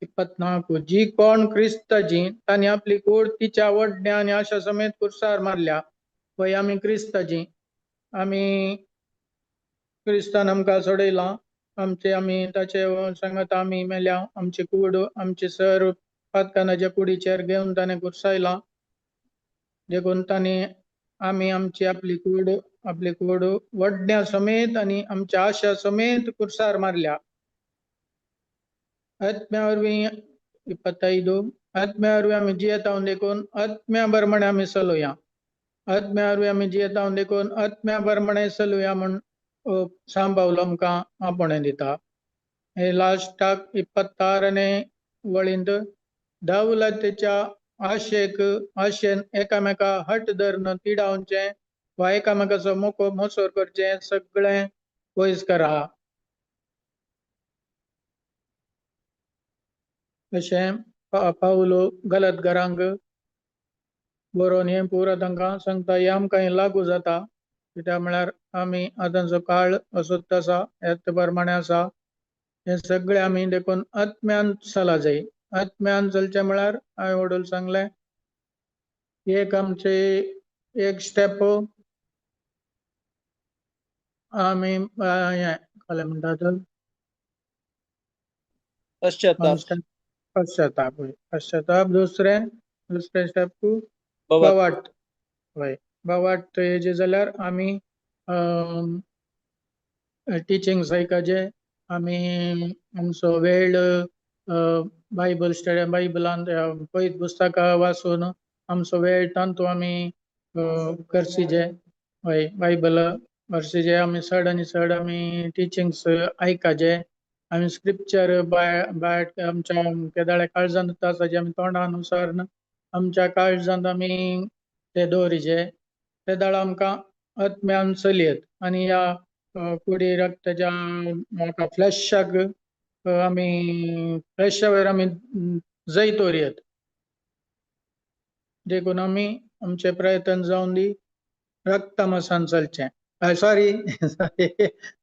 S2: 24 जी कोण क्रिस्ताची तांणी आपली कूड तिच्या वडण्या आनी आशा समेत कुर्सार मारल्या. वय आमी क्रिस्ताची, आमी क्रिस्तान आमकां सोडयलां, आमचे आमी ताचे सांगात आमी मेल्या, आमची कूड आमचे सर पातकानाच्या कुडीचेर घेवन ताणें कुर्सायलां. देखून तांणी आमी आमची आपली कूड वडण्या समेत आनी आमच्या आशा समेत कुर्सार मारल्या. आत्म्या वरवीं 25 आत्म्या वरवीं आमी जियेता देखून आत्म्या बरमणे आमी चलुया. आत्म्या वरवीं आमी जियेता देखून आत्म्या बरमणे चलुया म्हूण सांब पावलो आमकां आपोवणें दिता. हे लास्टाक 26 आनी वळींत दावलातेच्या आशेक आशेन एकामेका हट धरून तिडावचें वा एकामेकाचो मोको मोसोर करचें सगळें पयस करा. अशें पावलो गलत घरांक बरोवन हें पुरो तांकां सांगता. हें आमकां हें लागू जाता, कित्याक म्हळ्यार आमी आतांचो काळ असोच आसा, ह्याच प्रमाणे आसा. हें सगळें आमी देखून आत्म्यान चला जाय. आत्म्यान चलचें म्हळ्यार हांवें वडूल सांगलें, एक आमचे एक स्टेप आमी हें काय म्हणटात
S4: पश्चाताप,
S2: पश्चाताप, पश्चाताप. दुसरें स्टेप बवाट. हय, बवाट हेजे जाल्यार आमी टिचींग्स आयकाचे, आमी आमचो वेळ बायबल स्टडी बायबलान पयत पुस्तकां वाचून आमचो वेळ तांतू आमी करसीजे. हय, बायबल वर्सीजे आमी चड आनी चड आमी टिचींग्स आयकाचे. आमी स्क्रिप्चर बाय आमच्या केदाळे काळजांत आसा जे आमी तोंडानुसार आमच्या काळजांत आमी ते दवरिचे, ते दाळ आमकां आत्म्यान चलयत आनी ह्या कुडी रक्ताच्या म्हाका फ्लॅशाक आमी फ्लॅशा वयर आमी जैत दवरयत. देखून आमी आमचे प्रयत्न जावन दी रक्तमासान चलचें, सॉरी सॉरी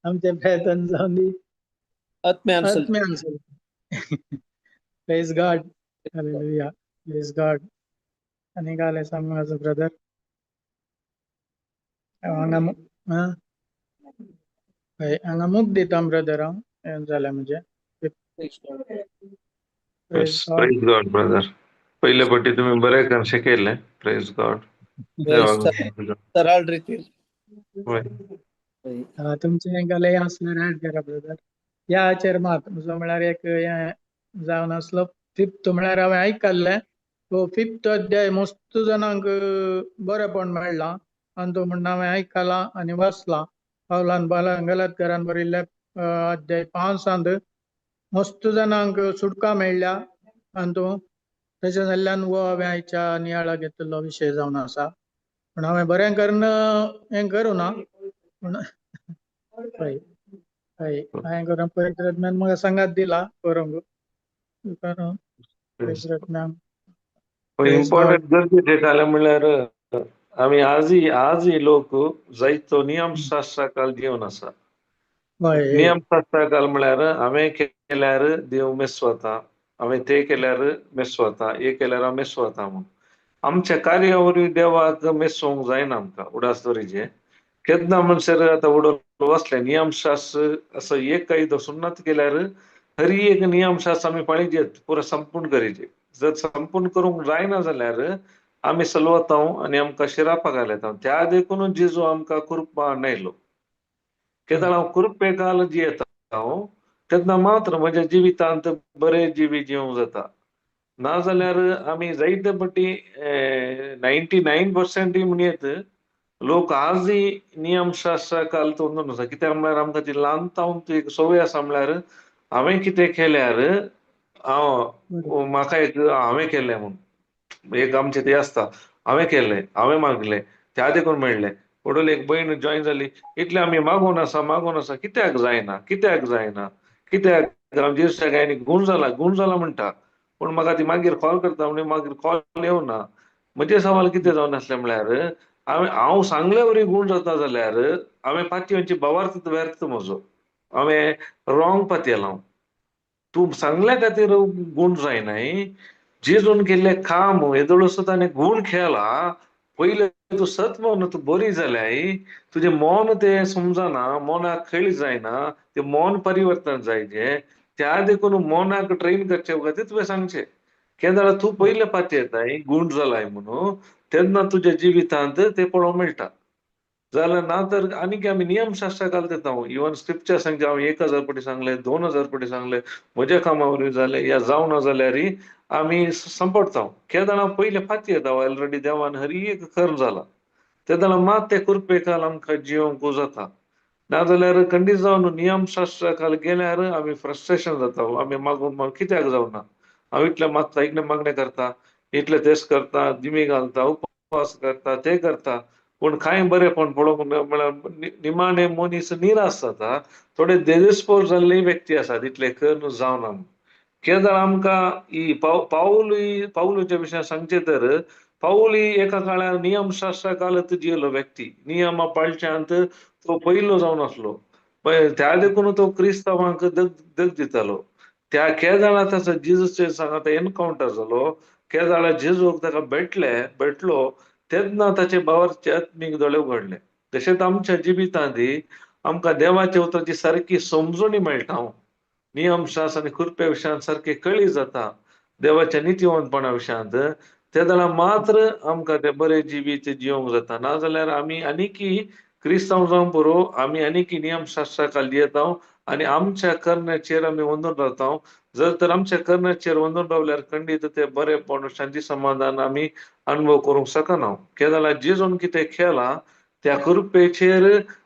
S2: आमचे प्रयत्न जावन दी
S4: आत्म्यान
S2: आत्म्यान चलचें. Praise God, hallelujah, praise God. आनी गाले सांग म्हाजो ब्रदर हांगा हय हांगा मूक दिता ब्रदर हांव, हें जालें म्हजें.
S1: प्रेज गॉड ब्रदर, पयले पटी तुमी बरें करून शिकयलें. Praise God.
S4: सरळ रितीन
S2: तुमचें गाले आसल्यार ऍड करा ब्रदर. ह्याचेर मात म्हजो म्हळ्यार एक हें जावन आसलो फिफ्थ, म्हळ्यार हांवें आयकल्लें तो फिफ्थ अध्याय मस्त जाणांक बरेंपण मेळ्ळां आनी तो म्हणून हांवें आयकलां आनी वाचलां. पावलान बालान गलतकारान बरयल्ल्या अध्याय 5 मस्त जाणांक सुटका मेळ्ळ्या आनी तो तशें जाल्ल्यान हो हांवें आयच्या नियाळा घेतिल्लो विशय जावन आसा. पूण हांवें बरें करून हें करूं ना, पूण हय हय हांवें करून पवित्र आत्म्यान म्हाका सांगात दिला करूंक. पवित्र आत्म्यान
S1: इम्पॉर्टंट गरजेचें जालें म्हणल्यार आमी आजही लोक जायतो नियमशास्त्रा जीवन आसा. नियमशास्त्रा काल म्हळ्यार हांवें केल्यार देव मेस्वता, हांवें ते केल्यार मेस्वता, हे केल्यार हांव मेस्वता म्हूण आमच्या कार्या वरवीं देवाक मेसोवंक जायना आमकां. उडास दवरीचे केन्ना म्हणसर आतां उडोवन वसलें नियमशास्त्र असो एक कायदो सुन्नत केल्यार हरी एक नियमशास्त्र आमी पाळीजेत पुरो संपूर्ण करीचे. जर संपूर्ण करूंक जायना जाल्यार आमी सलवता आनी आमकां शिरापा घालयता. त्या देखून जेजू आमकां कृपा आयलो. केन्ना हांव कृपेकाल जियेता हांव तेन्ना मात्र म्हज्या जिवितांत बरें जिवी जिवंक जाता. नाजाल्यार आमी जायते पटी 99% म्हणयेत लोक आजूय नियमशास्त्रा काल तोंडून आसा. कित्याक म्हळ्यार आमकां ती ल्हान तावन ती एक संवय आसा म्हळ्यार हांवें कितें केल्यार हांव म्हाका एक हांवें केलें म्हूण एक आमचें तें आसता, हांवें केलें, हांवें मागलें, त्या देखून मेळ्ळें. वडोल एक भयण जॉयन जाली, इतलें आमी मागून आसा मागून आसा, कित्याक जायना, कित्याक जायना, कित्याक जेजू आनी गूण जाला गूण जाला म्हणटा, पूण म्हाका ती मागीर कॉल करता म्हणजे मागीर कॉल येवना. म्हजें सवाल कितें जावन आसलें म्हळ्यार हांवें हांव सांगले वरी गूण जाता जाल्यार हांवें पातयेची भावार्थ व्यर्थ म्हजो. हांवें रॉंग पातयेलां. तूं सांगल्या खातीर गूण जायनाय. जेजून केल्लें काम येदोळसो ताणें गूण खेळा. पयलें तूं सत म्हणून तूं बरी जाल्याय तुजें मन तें समजना, मनाक खेळ जायना, तें मन परिवर्तन जायजें. त्या देखून मनाक ट्रेन करचे खातीर तुवें सांगचें. केन्ना तूं पयले पातयेताय गूण जालाय म्हणून तेन्ना तुज्या जिवितांत तें पळोवंक मेळटा. जाल्यार ना तर आनीक आमी नियमशास्त्र घालता. इवन स्क्रिप्चर सांगचे हांव 1000 पटी सांगले, 2000 पटी सांगले, म्हज्या कामा वरवीं जालें या जावना जाल्यार आमी संपडता. केन्ना पयले पातयेता ऑलरेडी देवान हर एक कर्म जाला तेन्ना मात ते कृपेखाल आमकां जिवंक जाता. नाजाल्यार खंडीत जावन नियमशास्त्रा खाल गेल्यार आमी फ्रस्ट्रेशन जाता. आमी मागून मागून कित्याक जावना, हांव इतलें मागता, इतलें मागणें करता, इतलें तेस करता, दिमी घालता, उपवास करता, ते करता, पूण कांय बरेंपण पळोवंक म्हळ्यार निमाणें मनीस निराश जाता. थोडे देदेस्पोर जाल्ले व्यक्ती आसात इतले करून जावना. केन्ना आमकां ही पावल पावलूच्या विशयान सांगचें तर पावल एका काळार नियमशास्त्रा कालत जियेलो व्यक्ती. नियमा पाळच्यांत तो पयलो जावन आसलो. त्या देखून तो क्रिस्तांवांक दग दग दितालो. त्या केदाळा ताचो जेजूचे सांगाता एनकावंटर जालो. केदाळा जेजूक ताका भेटले भेटलो तेन्ना ताचे भावाचे आत्मीक दोळे उगडले. तशेंच आमच्या जिवितांत आमकां देवाच्या उतराची सारकी समजणी मेळटा. नियमशास्त्र आनी कृपे विशयांत सारकी कळी जाता देवाच्या नितीवंतपणा विशयांत. तेन्ना मात्र आमकां तें बरें जिवीत जिवंक जाता. नाजाल्यार आमी आनीकी क्रिस्तांव जावंक पुरो, आमी आनीकी नियमशास्त्रा खाल जियेता आनी आमच्या करण्याचेर आमी वंदून रावता. जर तर आमच्या करण्याचेर वंदून रावल्यार खंडीत ते बरेंपण शांती समाधान आमी अनुभव करूंक शकना. केन्ना जेजून कितें केलां त्या कृपेचेर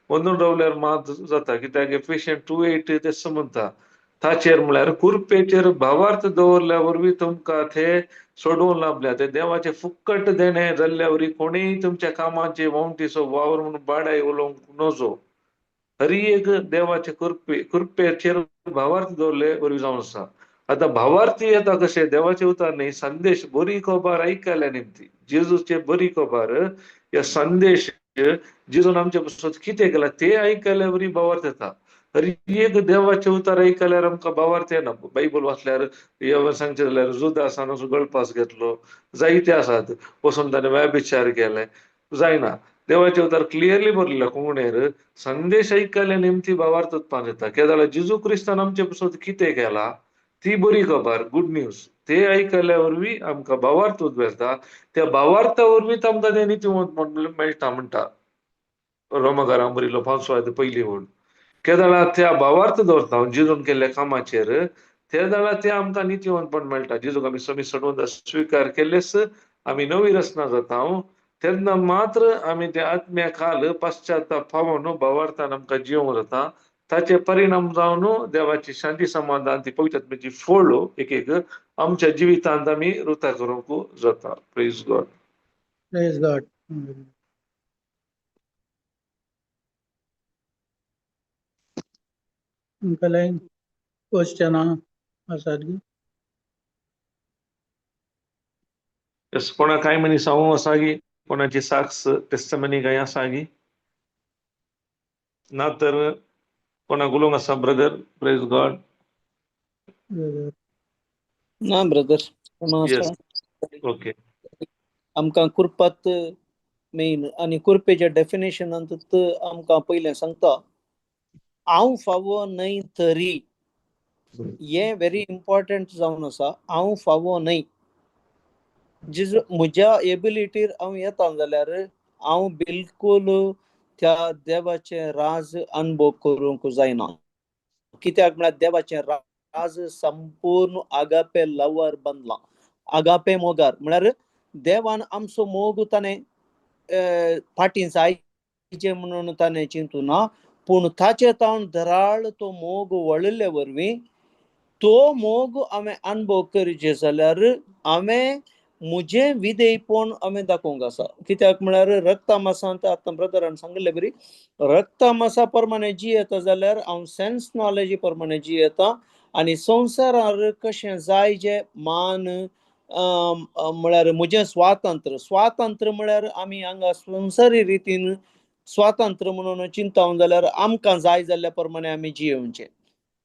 S1: वंदून रावल्यार मात जाता. कित्याक एफिशियन 2:8 तें समजता. ताचेर म्हळ्यार कृपेचेर भावार्थ दवरल्या वरवीं तुमकां ते सोडोवन लाबल्या. ते देवाचे फुक्कट देणें जाल्ल्या वरी कोणीय तुमच्या कामाचे वावंटीचो वावर म्हणून बाडाय उलोवंक नजो. हर एक देवाचे कृपे कृपेचेर भावार्थ दवरले वरवीं जावन आसा. आतां भावार्थी येता कशें देवाचे उतर न्ही संदेश बरी खबर आयकल्या निमती जेजूचे बरी खबर ह्या संदेश जेजून आमचे पासत कितें केलां ते आयकल्या वरी भावार्थ येता. हर एक देवाचे उतर आयकल्यार आमकां भावार्थ येना. बायबल वाचल्यार सांगचें जाल्यार जुदासान असो गळपास घेतलो, जायते आसात वचून ताणें व्याभिचार केले, जायना. देवाचे उतर क्लियरली बरयल्लें कोंकणीर संदेश आयकल्या निमती भावार्थ उत्पन्न जाता. केदाळा जेजू क्रिस्तान आमचे पासत कितें केलां ती बरी खबर, गुड न्यूज, ते आयकल्या वरवीं आमकां भावार्थ उद्भवता. त्या भावार्था वरवीं आमकां तें नितीवंत मेळटा म्हणटा रोमकारां बरयलो 5 पयली ओळ. केदाळा त्या भावार्थ दवरता जेजून केल्ल्या कामाचेर त्या वेळार ते आमकां नितीवंतपण मेळटा. जेजूक आमी समी सोडून स्विकार केल्लेच आमी नवी रचना जाता. तेन्ना मात्र आमी त्या आत्म्या खाल पश्चाताप पावोन भावार्थान आमकां जिवंक जाता. ताचे परिणाम जावन देवाची शांती समाधान ती पवित्र आत्म्याची फळ एक एक आमच्या जिवितांत आमी रुता करूंक जाता. Praise God.
S2: Praise God. तुमकां क्वेश्चनां आसात?
S1: येस, कोणा कांय मनीस हांव आसा गी, कोणाची साक्ष टेस्टमनी कांय आसा गी? ना तर कोणाक उलोवंक आसा ब्रदर? Praise God.
S4: ना ब्रदर.
S1: येस, ओके.
S4: आमकां कुरपात मेन आनी कुरपेच्या डेफिनेशनांत आमकां पयलें सांगता हांव फावो न्हय तरी, हें व्हेरी इम्पॉर्टंट जावन आसा. हांव फावो न्हय, जेजू म्हज्या एबिलिटीर हांव येता जाल्यार हांव बिलकूल त्या देवाचें राज अनुभव करूंक जायना. कित्याक म्हळ्यार देवाचें राज संपूर्ण आगापे लवर बांदलां, आगापे मोगार. म्हळ्यार देवान आमचो मोग ताणें फाटीं जायचे म्हणून ताणें चिंतू ना, पूण ताचे तावन धराळ तो मोग वळिल्ले वरवीं तो मोग हांवें अनुभव करचे जाल्यार हांवें म्हजें विधेयपण हांवें दाखोवंक आसा. कित्याक म्हळ्यार रक्ता मासांत आतां ब्रदरान सांगिल्ले बरी रक्ता मासा प्रमाणे जियेता जाल्यार हांव सेन्स नॉलेजी प्रमाणे जियेता आनी संवसारार कशें जाय जे मान म्हळ्यार म्हजें स्वातंत्र. स्वातंत्र म्हळ्यार आमी हांगा संवसारी रितीन स्वातंत्र्य म्हणून चिंतावन जाल्यार आमकां जाय जाल्ल्या प्रमाणे आमी जियेवचें.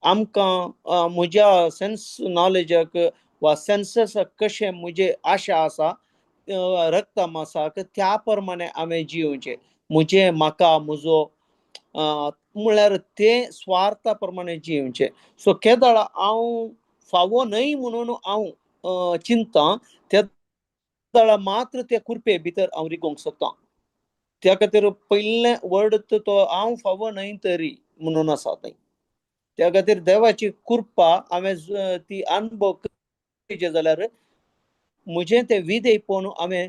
S4: आमकां म्हज्या सेन्स नॉलेजाक वा सेन्ससाक कशें म्हजें आशा आसा रक्ता मासाक त्या प्रमाणे हांवें जियेवचें. म्हजें म्हाका म्हजो म्हळ्यार तें स्वार्था प्रमाणे जियेवचें. सो केदळ हांव फावो न्हय म्हणून हांव चिंता तेदळा मात्र ते कुरपे भितर हांव रिगोवंक सोदतां. त्या खातीर पयलें वर्ड तो हांव फावो न्हय तरी म्हणून आसा थंय. त्या खातीर देवाची कृपा हांवें ती अनुभव करची जाल्यार म्हजें तें विधेयपण हांवें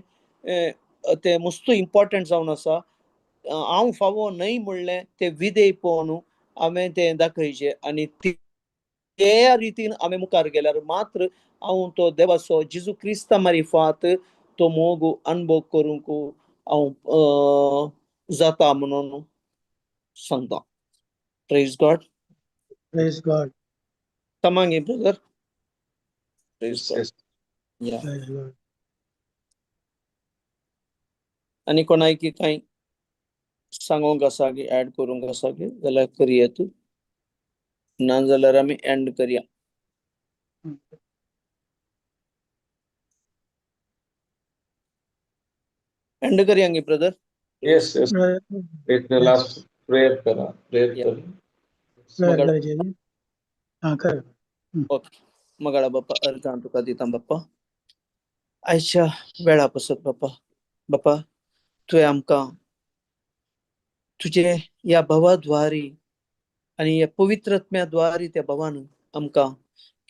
S4: तें मस्त इम्पोर्टंट जावन आसा. हांव फावो न्हय म्हणलें तें विधेयपण हांवें तें दाखयचें आनी त्या रितीन हांवें मुखार गेल्यार मात्र हांव तो देवाचो जेजू क्रिस्ता मारिफात तो मोग अनुभव करूंक हांव जाता म्हणून सांगता. Praise God.
S2: Praise God.
S4: तमांगी brother. Praise God. या
S2: प्रेज गॉड.
S4: आनी कोणायकी कांय सांगोंक आसा की ऍड करूंक आसा की जाल्यार करया तूं, ना जाल्यार आमी एंड करया. एंड करया गे ब्रदर.
S1: येस येस, एक लास्ट प्रेयर करा, प्रेयर करा.
S2: प्रेयर करची. हां कर.
S4: ओके. मगाळा बाप्पा अर्गां तुका दिता बाप्पा, आयच्या वेळा पसत बाप्पा. बाप्पा तुवें आमकां तुजे ह्या भावाद्वारी आनी ह्या पवित्र आत्म्या द्वारी त्या भावान आमकां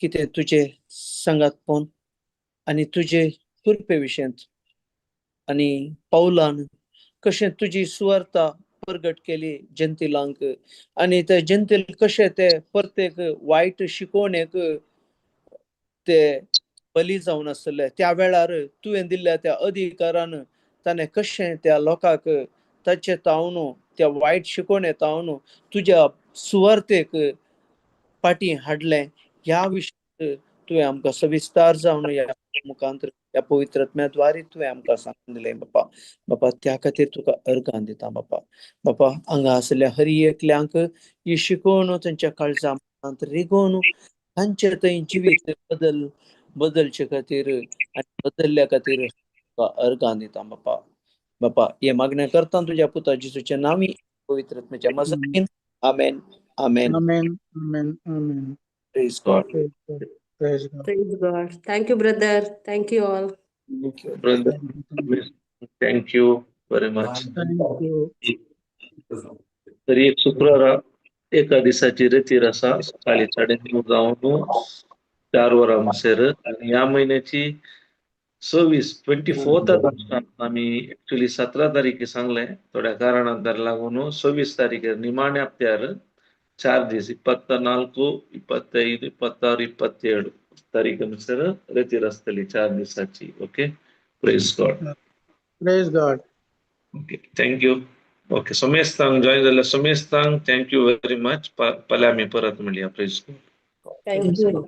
S4: कितें तुजें सांगातपण आनी तुजे कृपे विशयांत आनी पावलान कशें तुजी सुवार्ता प्रगट केली जनतेलांक आनी ते जनतेल कशें ते प्रत्येक वायट शिकवणेक ते बली जावन आसले. त्या वेळार तुवें दिल्ल्या त्या अधिकारान ताणें कशें त्या लोकांक ताचे तावन त्या वायट शिकवणे तावन तुज्या सुवार्थेक फाटीं हाडलें. ह्या विशयात तुवें आमकां सविस्तार जावन ह्या मुखांत ह्या पवित्र आत्म्याद्वारे तुवें आमकां सांगून दिलें बापा. बापा त्या खातीर तुका अर्गां दिता बापा. बापा हांगा आसल्या हर एकल्यांक ही शिकवण तांच्या काळजा मनांत रिगोवन तांचे थंय जिवीत बदल बदलचे खातीर आनी बदलल्या खातीर तुका अर्गां दिता बापा. बापा हे मागणें करता तुज्या पुता जेजूच्या नांवी पवित्र आत्म्याच्या मजतीन. आमेन आमेन.
S2: आमेन आमेन आमेन.
S4: Praise God.
S2: Praise God. Praise God.
S5: Praise God. Thank you, brother. Thank you all.
S1: Brother, thank you very much.
S2: Thank you.
S1: तरी एक शुक्रारा एका दिसाची रेतीर आसा, सकाळी 9:30 जावन 4 वरां म्हणसर. आनी ह्या म्हयन्याची 26 24 आमी एक्चुअली 17 तारखे सांगलें, थोड्या कारणांक लागून 26 तारखेर निमाण्या हप्त्यार 4 दीस 24, 25, 26, 27 तारीख म्हणसर रेतीर आसतली 4 दिसाची. Okay, praise God.
S2: Praise God.
S1: Okay, thank you. Okay, समेस्तांक जॉईन जाल्ल्या समेस्तांक thank you very much. फाल्यां आमी परत मेळया. Praise God.
S5: Thank you.